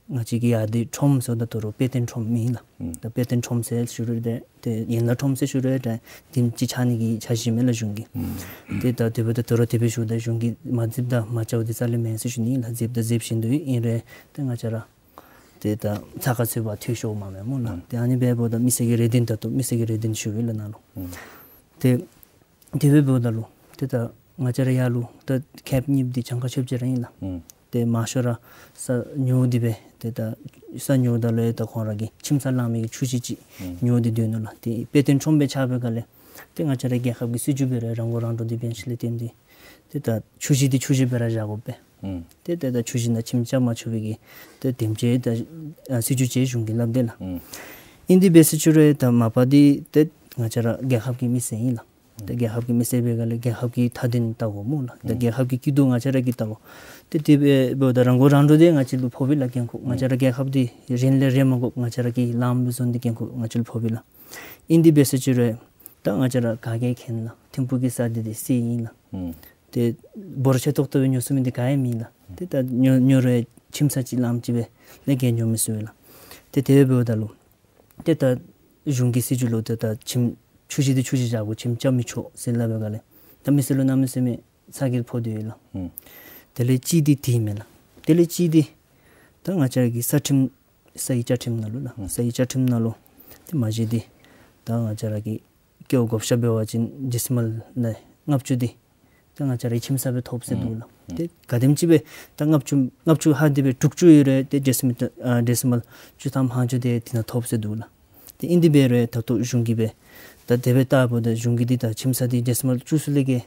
ང་བཅས་ཀྱི་ཡར་འདི་ཁྲོམ་ཟེརཝ་ད་ད་རུང་དཔེ་སྟོན་ཁྲོམ་ཨིན་ལགས། ཨུམ། ད་དཔེ་སྟོན་ཁྲོམ་ཟེར་ཞུ་རུང་འདྲ་ཏེ་ཡན་ལག་ཁྲོམ་ཟེར་ཞུ་རུང་འདྲ་དེམ་ཅིག་ཆགས་ནི་གི་འཆར་གཞི་མེད་ལགས་གཞུང་གིས། ཨུམ། ཏེ་ད་དེ་འབདཝ་ད་ད་རུང་དེ་སྦེ་ཞུཝ་ད་གཞུང་གིས་མ་མཛདཔ་དང་མ་འཆརཝ་འདི་རྩ་ལས་མེན་ཟེར་ཞུ་ནི་ལགས། མཛདཔ་ད་མཛད་བཞིན་དུ་ཨིན་རུང་ཏེ་ང་བཅས་ར་ཏེ་ད་ཚ་ཁ་ཚུད་པ་འཐུས་ཤོརཝ་མས་སྨོ་ལགས། ཨུམ། ཏེ་ཨ་ནི་འབདཝ་ད་མི་སེར་གྱི་རེ་འདུན་ད་ལྟོ་མི་སེར་གྱི་རེ་འདུན་ཞུ་བས་ལགས་ནཱ་ལུ། ཨུམ། ཏེ་དེ་སྦེ་འབདཝ་ད་ལུ་ཏེ་ད་ང་བཅས་ར་ཡར་ལུ་ད་ཁེབ་གཉིས་འདི་གྱངས་ཁ་ཆོདཔ་ཅིག་ར་ཨིན་ལགས། ཨུམ། ཏེ་མང་ཤོས་ར་ས་ཉོ་སྟེ་སྦེ་ཏེ་ད་ས་ཉོཝ་ད་ལུ་ཡང་ད་ཁོང་ར་གི་ཁྱིམ་ས་བླང་མི་གི་ཆུ་ཞིང་ཅིག་ཨུམ་ཉོ་སྟེ་སྡོད་ནུག་ལགས། ཏེ་དཔེ་སྟོན་ཁྲོམ་སྦེ་ཆགས་པའི་སྒང་ལས་ཏེ་ང་བཅས་ར་རྒྱལ་ཁབ་ཀྱི་སྲིད་བྱུས་འབད་རུང་རང་མགོ་རང་འདྲོངས་འདི་འབད་ཞིནམ་ལས་བརྟེན་ཏེ་ཏེ་ད་ཆུ་ཞིང་འདི་ཆུ་ཞིང་སྦེ་ར་བཞག་དགོ་པས། ཨུམ། ཏེ་ཏེ་ད་ཆུ་ཞིང་ནང་ཁྱིམ་རྐྱབ་མ་ཆོག་པའི་གི་ཏེ་དེམ་ཅིག་ད་ཨ་སྲིད་བྱུས་ཅིག་གཞུང་གིས་སླབ་དེས་ལགས། ཨུམ། ཨིན་དེ་འབད་ས་ཅིག་རུང་ད་མ་པ་འདི་ཏེ་ང་བཅས་ར་རྒྱལ་ཁབ་ཀྱི་མི་སེར་ཨིན་ལགས། ཏེ་རྒྱལ་ཁབ་ཀྱི་མི་སེར་འབད་སྒང་ལས་རྒྱལ་ཁབ་ཀྱི་མཐའ་དོན་བལྟ་དགོ་སྨོ་ལགས། ཏེ་ཨུམ་རྒྱལ་ཁབ་ཀྱི་སྐྱིད་སྡུག་ང་བཅས་ར་གིས་བལྟ་དགོ། ཏེ་དེ་འབདཝ་ད་རང་མགོ་རང་འདྲོངས་འདི་ང་བཅས་ལུ་ཕོགཔ་ཨིན་ལགས་འགན་ཁུར། ང་བཅས་ར་རྒྱལ་ཁབ་འདི་རིན་ལས་རེ་མ་དགོཔ་ང་བཅས་ར་གིས་ལངམ་སྦེ་བཟོ་ནི་འདི་འགན་ཁུར་ང་བཅས་ལུ་ཕོགཔ་ཨིན་ལགས། ཨིན་དེ་འབད་ས་ཅིག་རུང་ད་ང་བཅས་ར་ག་གིས་མཁྱེན་ལགས། ཐིམ་ཕུག་གི་ས་འདི་འདི་གསེར་ཨིན་ལགས། ཨུམ། ཏེ་འབོར་ཆེ་ཏོག་ཏོ་སྦེ་ཉོ་ཚུགས་མི་འདི་ག་ཡང་མེད་ལགས། ཏེ་ད་ཉོ་ཉོ་རུང་ཁྱིམ་ས་ཅིག་བླངམ་ཅིག་སྦེ་ལས་བརྒལ་ཉོ་མི་ཚུགས་པས་ལགས། ཏེ་དེ་སྦེ་འབདཝ་ད་ལུ་ཏེ་ད་གཞུང་གི་སྲིད་བྱུས་ལུ་ཏེ་ད་ཁྱིམ་ཆུ་བཞི་འདི་ཆུ་བཞི་བཞག་དགོ། ཁྱིམ་རྐྱབ་མི་ཆོག་ཟེར་སླབ་པའི་སྒང་ལས་ད་མི་སེར་ལུ་གནམ་མེད་ས་མེད་ཚ་གྱང་ཕོག་སྟེ་ཡོད་ལགས། ཨུམ། དེ་ལས་གཅིག་འདི་དེ་མེན་ལགས། དེ་ལས་གཅིག་འདི་ད་ང་བཅས་ར་གི་ས་ཁྲིམས་ས་ཡི་བཅའ་ཁྲིམས་ནང་ལུ་ལགས། ཨུམ། ས་ཡི་བཅའ་ཁྲིམས་ནང་ལུ་ཏེ་མ་གཞི་འདི་ད་ང་བཅས་ར་གི་སྐལ་བ་བགོ་བཤའ་འབད་བ་ཅིན་ཌེ་སི་མཱལ་ནང་ལྔ་བཅུ་འདི་ད་ང་བཅས་ར་ཁྱིམ་ས་སྦེ་ཐོབ་ཟེར་འདུག་ལགས། ཨུམ། ཏེ་ག་དེམ་ཅིག་སྦེ་ད་ལྔ་བཅུ་ལྔ་བཅུ་ཧ་འདི་སྦེ་དྲུག་ཅུ་ཡོད་རུང་ཏེ་ཌེ་སི་མཱལ་ཨ་ཌེ་སི་མཱལ་བཅུ་ཐམ་ཧ་ཅུ་དེ་དེ་ནང་ཐོབ་ཟེར་འདུག་ལགས། ཏེ་ཨིན་དེ་འབད་རུང་ད་ལྟོ་གཞུང་གིས་སྦེ་ད་དེ་སྦེ་བལྟཝ་ད་གཞུང་གིས་འདི་ད་ཁྱིམ་ས་འདི་ཌེ་སི་མཱལ་བཅུ་གསུམ་ལས་བརྒལ་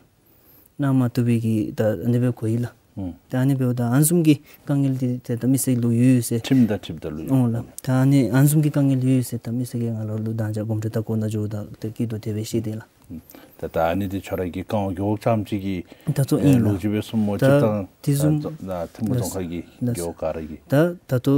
གནང་མ་བཏུབ་པའི་གི་ད་ཨ་ནི་སྦེ་གོ་ཡི་ལགས། ཨུམ། ད་ཨ་ནི་འབདཝ་ད་ཨ་ནི་བཟུམ་གྱི་དཀའ་ངལ་འདི་ཏེ་ད་མི་སེར་ལུ་ཡོད་ཟེར། ཁྲིམས་དང་འཁྲིལཝ་ད་ལུ་ཡོད། འོང་ལགས། ད་ཨ་ནི་ཨ་ནི་བཟུམ་གྱི་དཀའ་ངལ་ཡོད་ཟེར་ད་མི་སེར་གྱིས་ང་ལུ་ད་ཅི་གོམས་འདྲིས་ལྟ་སྐོར་ནང་འགྱོཝ་ད་ཏེ་སྐྱིད་སྡུག་དེ་སྦེ་བཤད་དེ་ལགས། ཨུམ། ད་ད་ཨ་ནི་འདི་ཁྱོད་ར་གི་ཀ་ཝང་རྒེད་འོག་རྐྱངམ་གཅིག་གི་ད་ལྟོ་ཨིན་ལགས། ལོ་རྒྱུས་སྦེ་གསུངམ་མས། ད་སྤྱིར་བཏང་དེ་བཟུམ་ད་ད་ཐིམ་ཕུག་རྫོང་ཁག་གི་ལགས། རྒེད་འོག་ག་ར་གི་ད་ད་ལྟོ་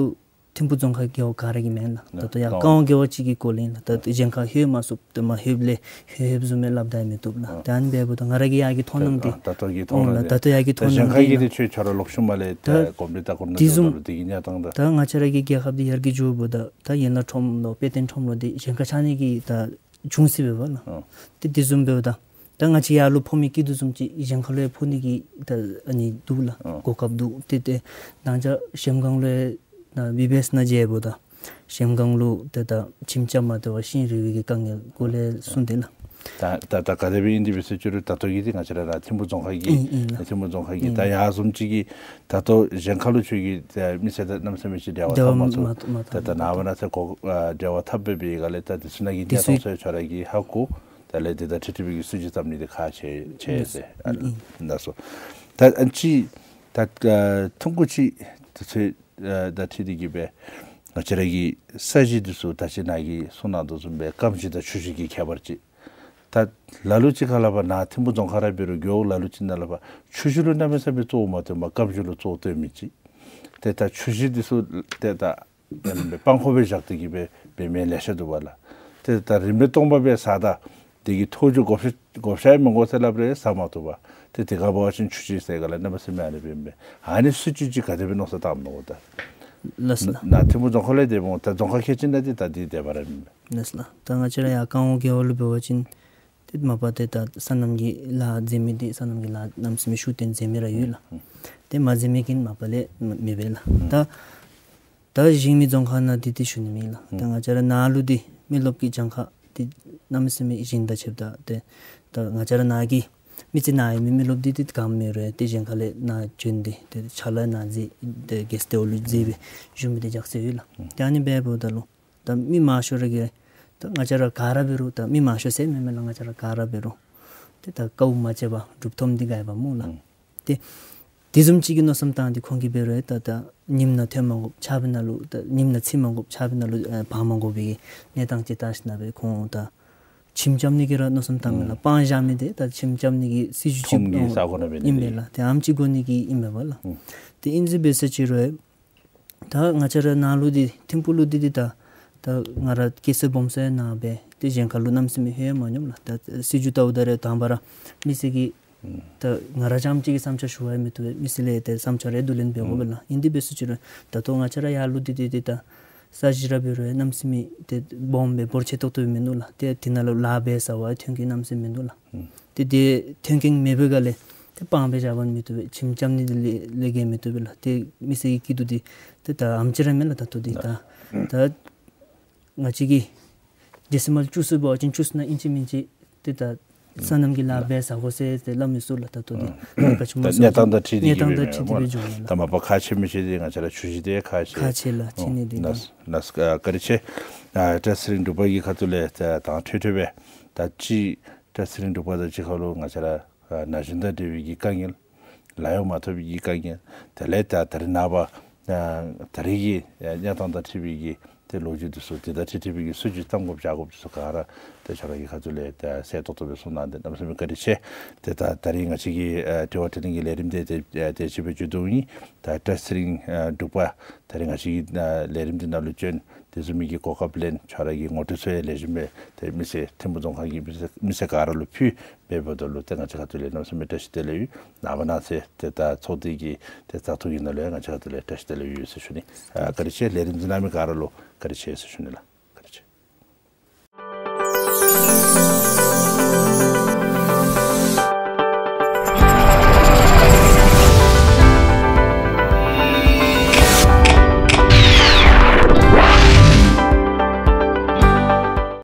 ཐིམ་ཕུག་རྫོང་ཁག་རྒེད་འོག་ག་ར་གི་མེན་ལགས། ད་ལྟོ་ཡར་ཀ་ཝང་རྒེད་འོག་གཅིག་གི་སྐོར་ལས་ཨིན་ལགས། ད་ལྟོ་གཞན་ཁར་ལྷོད་མ་ཚུགསཔ་ད་མ་ལྷོདཔ་ལས་ལྷོད་ལྷོདཔ་བཟུམ་སྦེ་སླབ་ད་མི་བཏུབ་ལགས། ཨ་ད་ཨ་ནི་འབདཝ་ད་ང་ར་གི་ཡར་གྱི་མཐོང་སྣང་འདི་ད་ལྟོ་གི་མཐོང་སྣང་འོང་ལགས། ད་ལྟོ་ཡར་གྱི་མཐོང་སྣང་འདི་ལགས། ད་གཞན་ཁ་གི་འདི་ཁྱོད་ཁྱོད་ར་ལོག་ཤུལ་མ་ལས་ད་ད་གོམས་འདྲིས་ལྟ་སྐོར་ནང་འགྱོཝ་ད་ལུ་དེ་གི་གནས་སྟངས་ད་ད་ང་བཅས་ར་གི་རྒྱལ་ཁབ་འདི་ཡར་རྒྱས་འགྱོཝ་ད་ད་ཡན་ལག་ཁྲོམ་ལུ་དཔེ་སྟོན་ཁྲོམ་ལུ་འདི་གཞན་ཁར་ཆགས་ནི་གི་ད་འབྱུང་སྲིད་པས་ལགས། ཨ་ཏེ་དེ་བཟུམ་འབདཝ་ད་ད་ང་བཅས་ཡར་ལུ་ཕོག་མི་སྐྱིད་སྡུག་བཟུམ་ཅིག་གཞན་ཁ་ལུ་ཡང་ཕོག་ནི་གི་ད་ཨ་ནི་འདུག་ལགས། ཨ་གོ་སྐབས་འདུག། ཏེ་ཏེ་ད་ང་བཅས་གཞལམ་སྒང་ལུ་ཡང་ད་བི་བི་ཨེསི་ནང་མཇལཝ་ད་གཞལམ་སྒང་ལུ་ཏེ་ད་ཁྱིམ་རྐྱབ་མ་བཏུབ་པར་ཤིང་རི་བའི་གི་དཀའ་ངལ་སྐོར་ལས་གསུངས་ཏེ་ལགས། ད་ད་ད་ག་དེ་སྦེ་ཨིན་དེ་སྦེ་ཟེར་ཅི་རུང་ད་ལྟོ་གི་འདི་ང་བཅས་ར་ཐིམ་ཕུག་རྫོང་ཁག་གི་ཨིན་ཨིན་ལགས། ཐིམ་ཕུག་རྫོང་ཁག་གི་ཨིན་ད་ཡར་བཟུམ་ཅིག་གི་ད་ལྟོ་གཞན་ཁ་ལུ་ཁྱོད་ཀྱིས་ད་མི་སེར་དང་གནམ་མེད་ས་མེད་ཅིག་འབྲེལ་བ་འབྲེལ་བ་འཐབ་མ་མ་ཚུགས། མ་མ་ད་ད་ནངས་པ་གནངས་ཚེ་གོ་ཨ་འབྲེལ་བ་འཐབ་འབད་བའི་སྒང་ལས་ད་དེ་ཚུ་ནང་གི་དེ་གནས་སྟངས་ཚུ་ཁྱོད་ར་གིས་ཧ་གོ། དེ་ལས་དེ་དང་འཁྲིལ་འཁྲིལ་བའི་གི་སྲིད་བྱུས་བརྩམ་ནི་འདི་ཁག་ཆེ་ཆེ་ཟེར། ཨ་ཨིན། ལགས་སོ། ད་ཨ་ནི་ཅིག་ད་ཨ་ཐུང་ཀུ་ཅིག་དེ་ཚུ་ཨ་དང་འཁྲིལ་ཏེ་གི་སྦེ་ང་བཅས་ར་གི་ས་གཞི་འདི་ཚུ་ད་ཅི་ནཱ་གིས་གསུངས་གནང་དོ་བཟུམ་སྦེ་སྐམ་གཞི་དང་ཆུ་གཞི་གི་ཁྱད་པར་ཅིག། ད་ལ་ལུ་ཅིག་ཁར་ལས་ཕར་ནཱ་ཐིམ་ཕུག་རྫོང་ཁག་ར་འབད་རུང་རྒེད་འོག་ལ་ལུ་ཅིག་ནང་ལས་ཕར་ཆུ་གཞི་ལུ་གནམ་མེད་ས་མེད་གཙོ་བོ་མ་བཏོན་པར་སྐམ་གཞི་ལུ་གཙོ་བོ་བཏོན་མི་ཅིག། ཏེ་ད་ཆུ་གཞི་འདི་ཚུ་ཏེ་ད་ཨ་ནི་སྦེ་སྤང་ཁོག་སྦེ་བཞག་སྟེ་གི་སྦེ་འབད་མི་ལེ་ཤ་འདུག་པ་ལགས། ཏེ་ད་རིན་མེད་སྟོང་པ་སྦེ་ཟ་ད་དེ་གི་ཐོག་ཅིག་བགོ་བཤའ་བགོ་བཤའ་ཡང་མི་དགོ་ཟེར་སླབ་རུང་ཟ་མ་བཏུབ་པས། ཏེ་དེ་ཁར་འབད་བ་ཅིན་ཆུ་གཞི་ཟེར་ག་ལས་གནམ་མེད་ས་མེད་ཨ་ནི་སྦེ་ཨིན་པས། ཨ་ནི་སྲིད་བྱུས་ཅིག་ག་དེ་སྦེ་མནོ་བསམ་བཏངམ་མས་གོ་ད། ལགས་སོ་ལགས། ནཱ་ཐིམ་ཕུག་རྫོང་ཁག་ལས་འདི་འོང་ད་རྫོང་ཁག་ཁལ་གཅིག་ནང་འདི་ད་འདི་དེ་སྦེ་ར་ཨིན་པས། ལགས་སོ་ལགས། ད་ང་བཅས་ར་ཡར་ཀ་ཝང་རྒེད་འོག་ལུ་འབད་བ་ཅིན་ཏེ་མ་པ་ཏེ་ད་སོ་ནམ་གྱི་ལཱ་མཛད་མི་འདི་སོ་ནམ་གྱི་ལཱ་གནམ་མེད་ས་མེད་ཤུགས་བཏོན་མཛད་མི་ར་ཡོད་ལགས། ཨུམ། ཏེ་མ་མཛད་མི་གིས་མ་པ་ལས་མི་འབད་ལགས། ཨུམ། ད་ད་གཞན་མི་རྫོང་ཁག་ནང་འདི་འདི་ཞུ་ནི་མེད་ལགས། ད་ང་བཅས་ར་ནཱ་ལུ་འདི་མི་རློབས་ཀྱི་གྱངས་ཁ་འདི་གནམ་མེད་ས་མེད་གཞན་དང་ཕྱདཔ་ད་ཏེ་ད་ང་བཅས་ར་ནཱ་གི་མི་རྩིས་ནང་ཡོད་མི་མི་རློབས་འདི་འདི་ག་མེད་རུང་ཏེ་གཞན་ཁ་ལས་ནཱ་བྱོན་ཏེ་ཏེ་ཕྱག་ལཱ་ནཱ་མཛད་ཏེ་གེསཊ་ཧའུསི་ལུ་མཛད་སྦེ་བཞུགས་མི་འདི་ཅིག་ཡོད་ལགས། ཏེ་ཨ་ནི་འབདཝ་ད་ལུ་ད་མི་མང་ཤོས་ར་གིས་ད་ང་བཅས་ར་ག་ར་འབད་རུང་ད་མི་མང་ཤོས་ཟེར་མི་མེན་ལགས། ང་བཅས་ར་ག་ར་འབད་རུང་ཏེ་ད་དཀའཝ་མ་སྤྱད་པར་གྲུབ་ཐོབ་འདི་དགའ་བས་སྨོ་ལགས། ཨུམ། ཏེ་དེ་བཟུམ་ཅིག་གི་མནོ་བསམ་བཏང་སྟེ་ཁོང་གིས་འབད་རུང་ད་ད་ཉིམ་ནང་ཐོན་མ་དགོཔ་ཆརཔ་ནང་ལུ་ད་ཉིམ་ནང་ཚུད་མ་དགོཔ་ཆརཔ་ནང་ལུ་ཨ་འབག་མ་དགོ་པའི་གནས་སྟངས་ཅིག་བལྟ་ཞིནམ་སྦེ་ཁོང་ད་ཁྱིམ་རྐྱབ་ནི་གི་ར་མནོ་བསམ་བཏངམ་མས་ལགས། ཨུམ། སྤང་བཞག་མི་འདི་ད་ཁྱིམ་རྐྱབ་ནི་གི་སྲིད་བྱུས་ཅིག་ཐོམ་གྱི་ཨིན་ས་གོ་ནང་འབད་ནི་ཨིན་པས་ལགས། ཏེ་ཨ་ནེམ་ཅིག་དགོ་ནི་གི་ཨིན་པས་ལགས། ཨུམ། ཏེ་ཨིན་ཅི་འབད་ཟེར་ཅི་རུང་ད་ང་བཅས་ར་ནཱ་ལུ་འདི་ཐིམ་ཕུག་ལུ་འདི་འདི་ད་ད་ང་ར་སྐྱེས་ས་སྦོམ་ས་ཡང་ནཱ་སྦེ་ཏེ་གཞན་ཁ་ལུ་གནམ་མེད་ས་མེད་ལྷོད་མ་མྱོངམ་ལགས། ད་སྲིད་བྱུས་བལྟཝ་ད་ར་དང་པ་ར་མི་སེར་གྱིས་ཨུམ། ད་ང་ར་རྐྱངམ་གཅིག་གིས་བསམ་འཆར་ཞུ་བ་ཡང་མི་བཏུབ་པས། མི་སེར་ལས་ཏེ་བསམ་འཆར་རེ་བསྡུ་ལེན་འབད་དགོ་པས་ལགས། ཨུམ། ཨིན་དེ་འབད་ཟེར་ཅི་རུང་ད་ལྟོ་ང་བཅས་ར་ཡར་ལུ་འདི་འདི་འདི་ད་ས་གཞི་ར་འབད་རུང་གནམ་མེད་ས་མེད་ཏེ་སྦོམ་སྦེ་འབོར་ཆེ་ཏོག་ཏོ་མིན་འདུག་ལགས། ཏེ་དེ་ནང་ལུ་ལཱ་འབད་ཟ་བ་ཐོན་སྐྱེད་གནམ་མེད་ས་མེད་མིན་འདུག་ལགས། ཨུམ། ཏེ་དེ་ཐོན་སྐྱེད་མེད་པའི་སྒང་ལས་ཏེ་སྤང་སྦེ་བཞག་པ་མི་བཏུབ་པས། ཁྱིམ་རྐྱབ་ནི་འདི་ལས་ལས་བརྒལ་མི་བཏུབ་པས་ལགས། ཏེ་མི་སེར་གྱི་སྐྱིད་སྡུག་འདི་ཏེ་ད་ཨ་ནེམ་ཅིག་ར་མེན་ལགས། ད་ལྟོ་འདི་ད་ད་ང་བཅས་ཀྱིས་ཌེ་སི་མཱལ་བཅུ་གསུམ་འབད་བ་ཅིན་བཅུ་གསུམ་ནང་ཨིན་ཅི་མིན་ཅི་ཏེ་ད་སོ་ནམ་གྱི་ལཱ་འབད་ས་གོ་ཟེར་ཏེ་སླབ་མི་ཚུགས་ལགས། ད་ལྟོ་འདི་ཨ་ག་ཅི་སྨོ་ཟེར་བ་ཅིན་གནས་སྟངས་དང་འཁྲིལ་ཏེ་གནས་སྟངས་དང་འཁྲིལ་ཏེ་སྦེ་འགྱོ་ནི་ལགས། ད་མ་པ་ཁག་ཆེ་མི་ཆེ་འདི་ང་བཅས་ར་ཆུ་གཞི་འདི་ཁག་ཆེ། ཁག་ཆེ་ལགས། ཨོ་ཆེ་ནི་འདི་ལགས། ལགས་བཀའ་དྲིན་ཆེ། ཨ་བཀྲ་ཚེ་རིང་འབྲུག་པ་གི་ཁ་ཐུག་ལས་ད་དྭངས་འཕྲོས་འཕྲོས་སྦེ་ད་ཅི་བཀྲ་ཚེ་རིང་འབྲུག་པ་དང་གཅིག་ཁར་ལུ་ང་བཅས་ར་ཨ་ན་གཞོན་དང་འབྲེལ་བའི་གི་དཀའ་ངལ་ལཱ་གཡོག་མ་ཐོབ་པའི་གི་དཀའ་ངལ། དེ་ལས་ད་ད་རིས་ནངས་པ་ཨ་ད་རིས་ཀྱི་ཨ་གནས་སྟངས་དང་འཁྲིལ་བའི་གི་ཏེ་ལོ་རྒྱུས་འདི་ཚུ་དེ་དང་འཁྲིལ་འཁྲིལ་བའི་གི་སྲིད་བྱུས་བརྩམ་དགོཔ་བཞག་དགོཔ་འདི་ཚུ་ག་ར་ཏེ་ཁྱོད་ར་གི་ཁ་ཐུག་ལས་ཏེ་གསལ་ཏོག་ཏོ་སྦེ་གསུངས་གནང་སྟེ་གནམ་མེད་ས་མེད་བཀའ་དྲིན་ཆེ། ཏེ་ད་ད་རིས་ང་བཅས་ཀྱི་ཨ་དྲི་བ་དྲིས་ལན་གྱི་ལས་རིམ་འདི་ཏེ་ཨ་དེ་ཅིག་སྦེ་མཇུག་བསྡུཝ་ཨིན། ད་བཀྲ་ཚེ་རིང་ཨ་འབྲུག་པ་ད་རིས་ང་བཅས་ཀྱི་ཨ་ལས་རིམ་འདི་ནང་ལུ་བྱོན་ དེ་བཟུམ་མའི་གི་གོ་སྐབས་ལེན་ཁྱོད་ར་གི་ངོ་སྤྲོད་ཚུ་ཡང་ལེགས་ཤོམ་སྦེ་ཏེ་མི་སེར་ཐིམ་ཕུག་རྫོང་ཁག་གི་མི་སེར་མི་སེར་ག་ར་ལུ་ཕུལ། འབདཝ་ད་ལུ་ཏེ་ང་བཅས་ཁ་ཐུག་ལས་གནམ་མེད་ས་མེད་བཀྲ་ཤིས་བདེ་ལེགས་ཡོད། ནངས་པ་གནངས་ཚེ་ཏེ་ད་ཚོགས་སྡེ་གི་ཏེ་བཙག་འཐུ་གི་ནང་ལུ་ཡང་ང་བཅས་ཁ་ཐུག་ལས་བཀྲ་ཤིས་བདེ་ལེགས་ཡོད་ཟེར་ཞུ་ནི། ཨ་བཀའ་དྲིན་ཆེ། ལས་རིམ་གཟིགས་གནང་མི་ག་ར་ལུ་བཀའ་དྲིན་ཆེ་ཟེར་ཞུ་ནི་ལགས།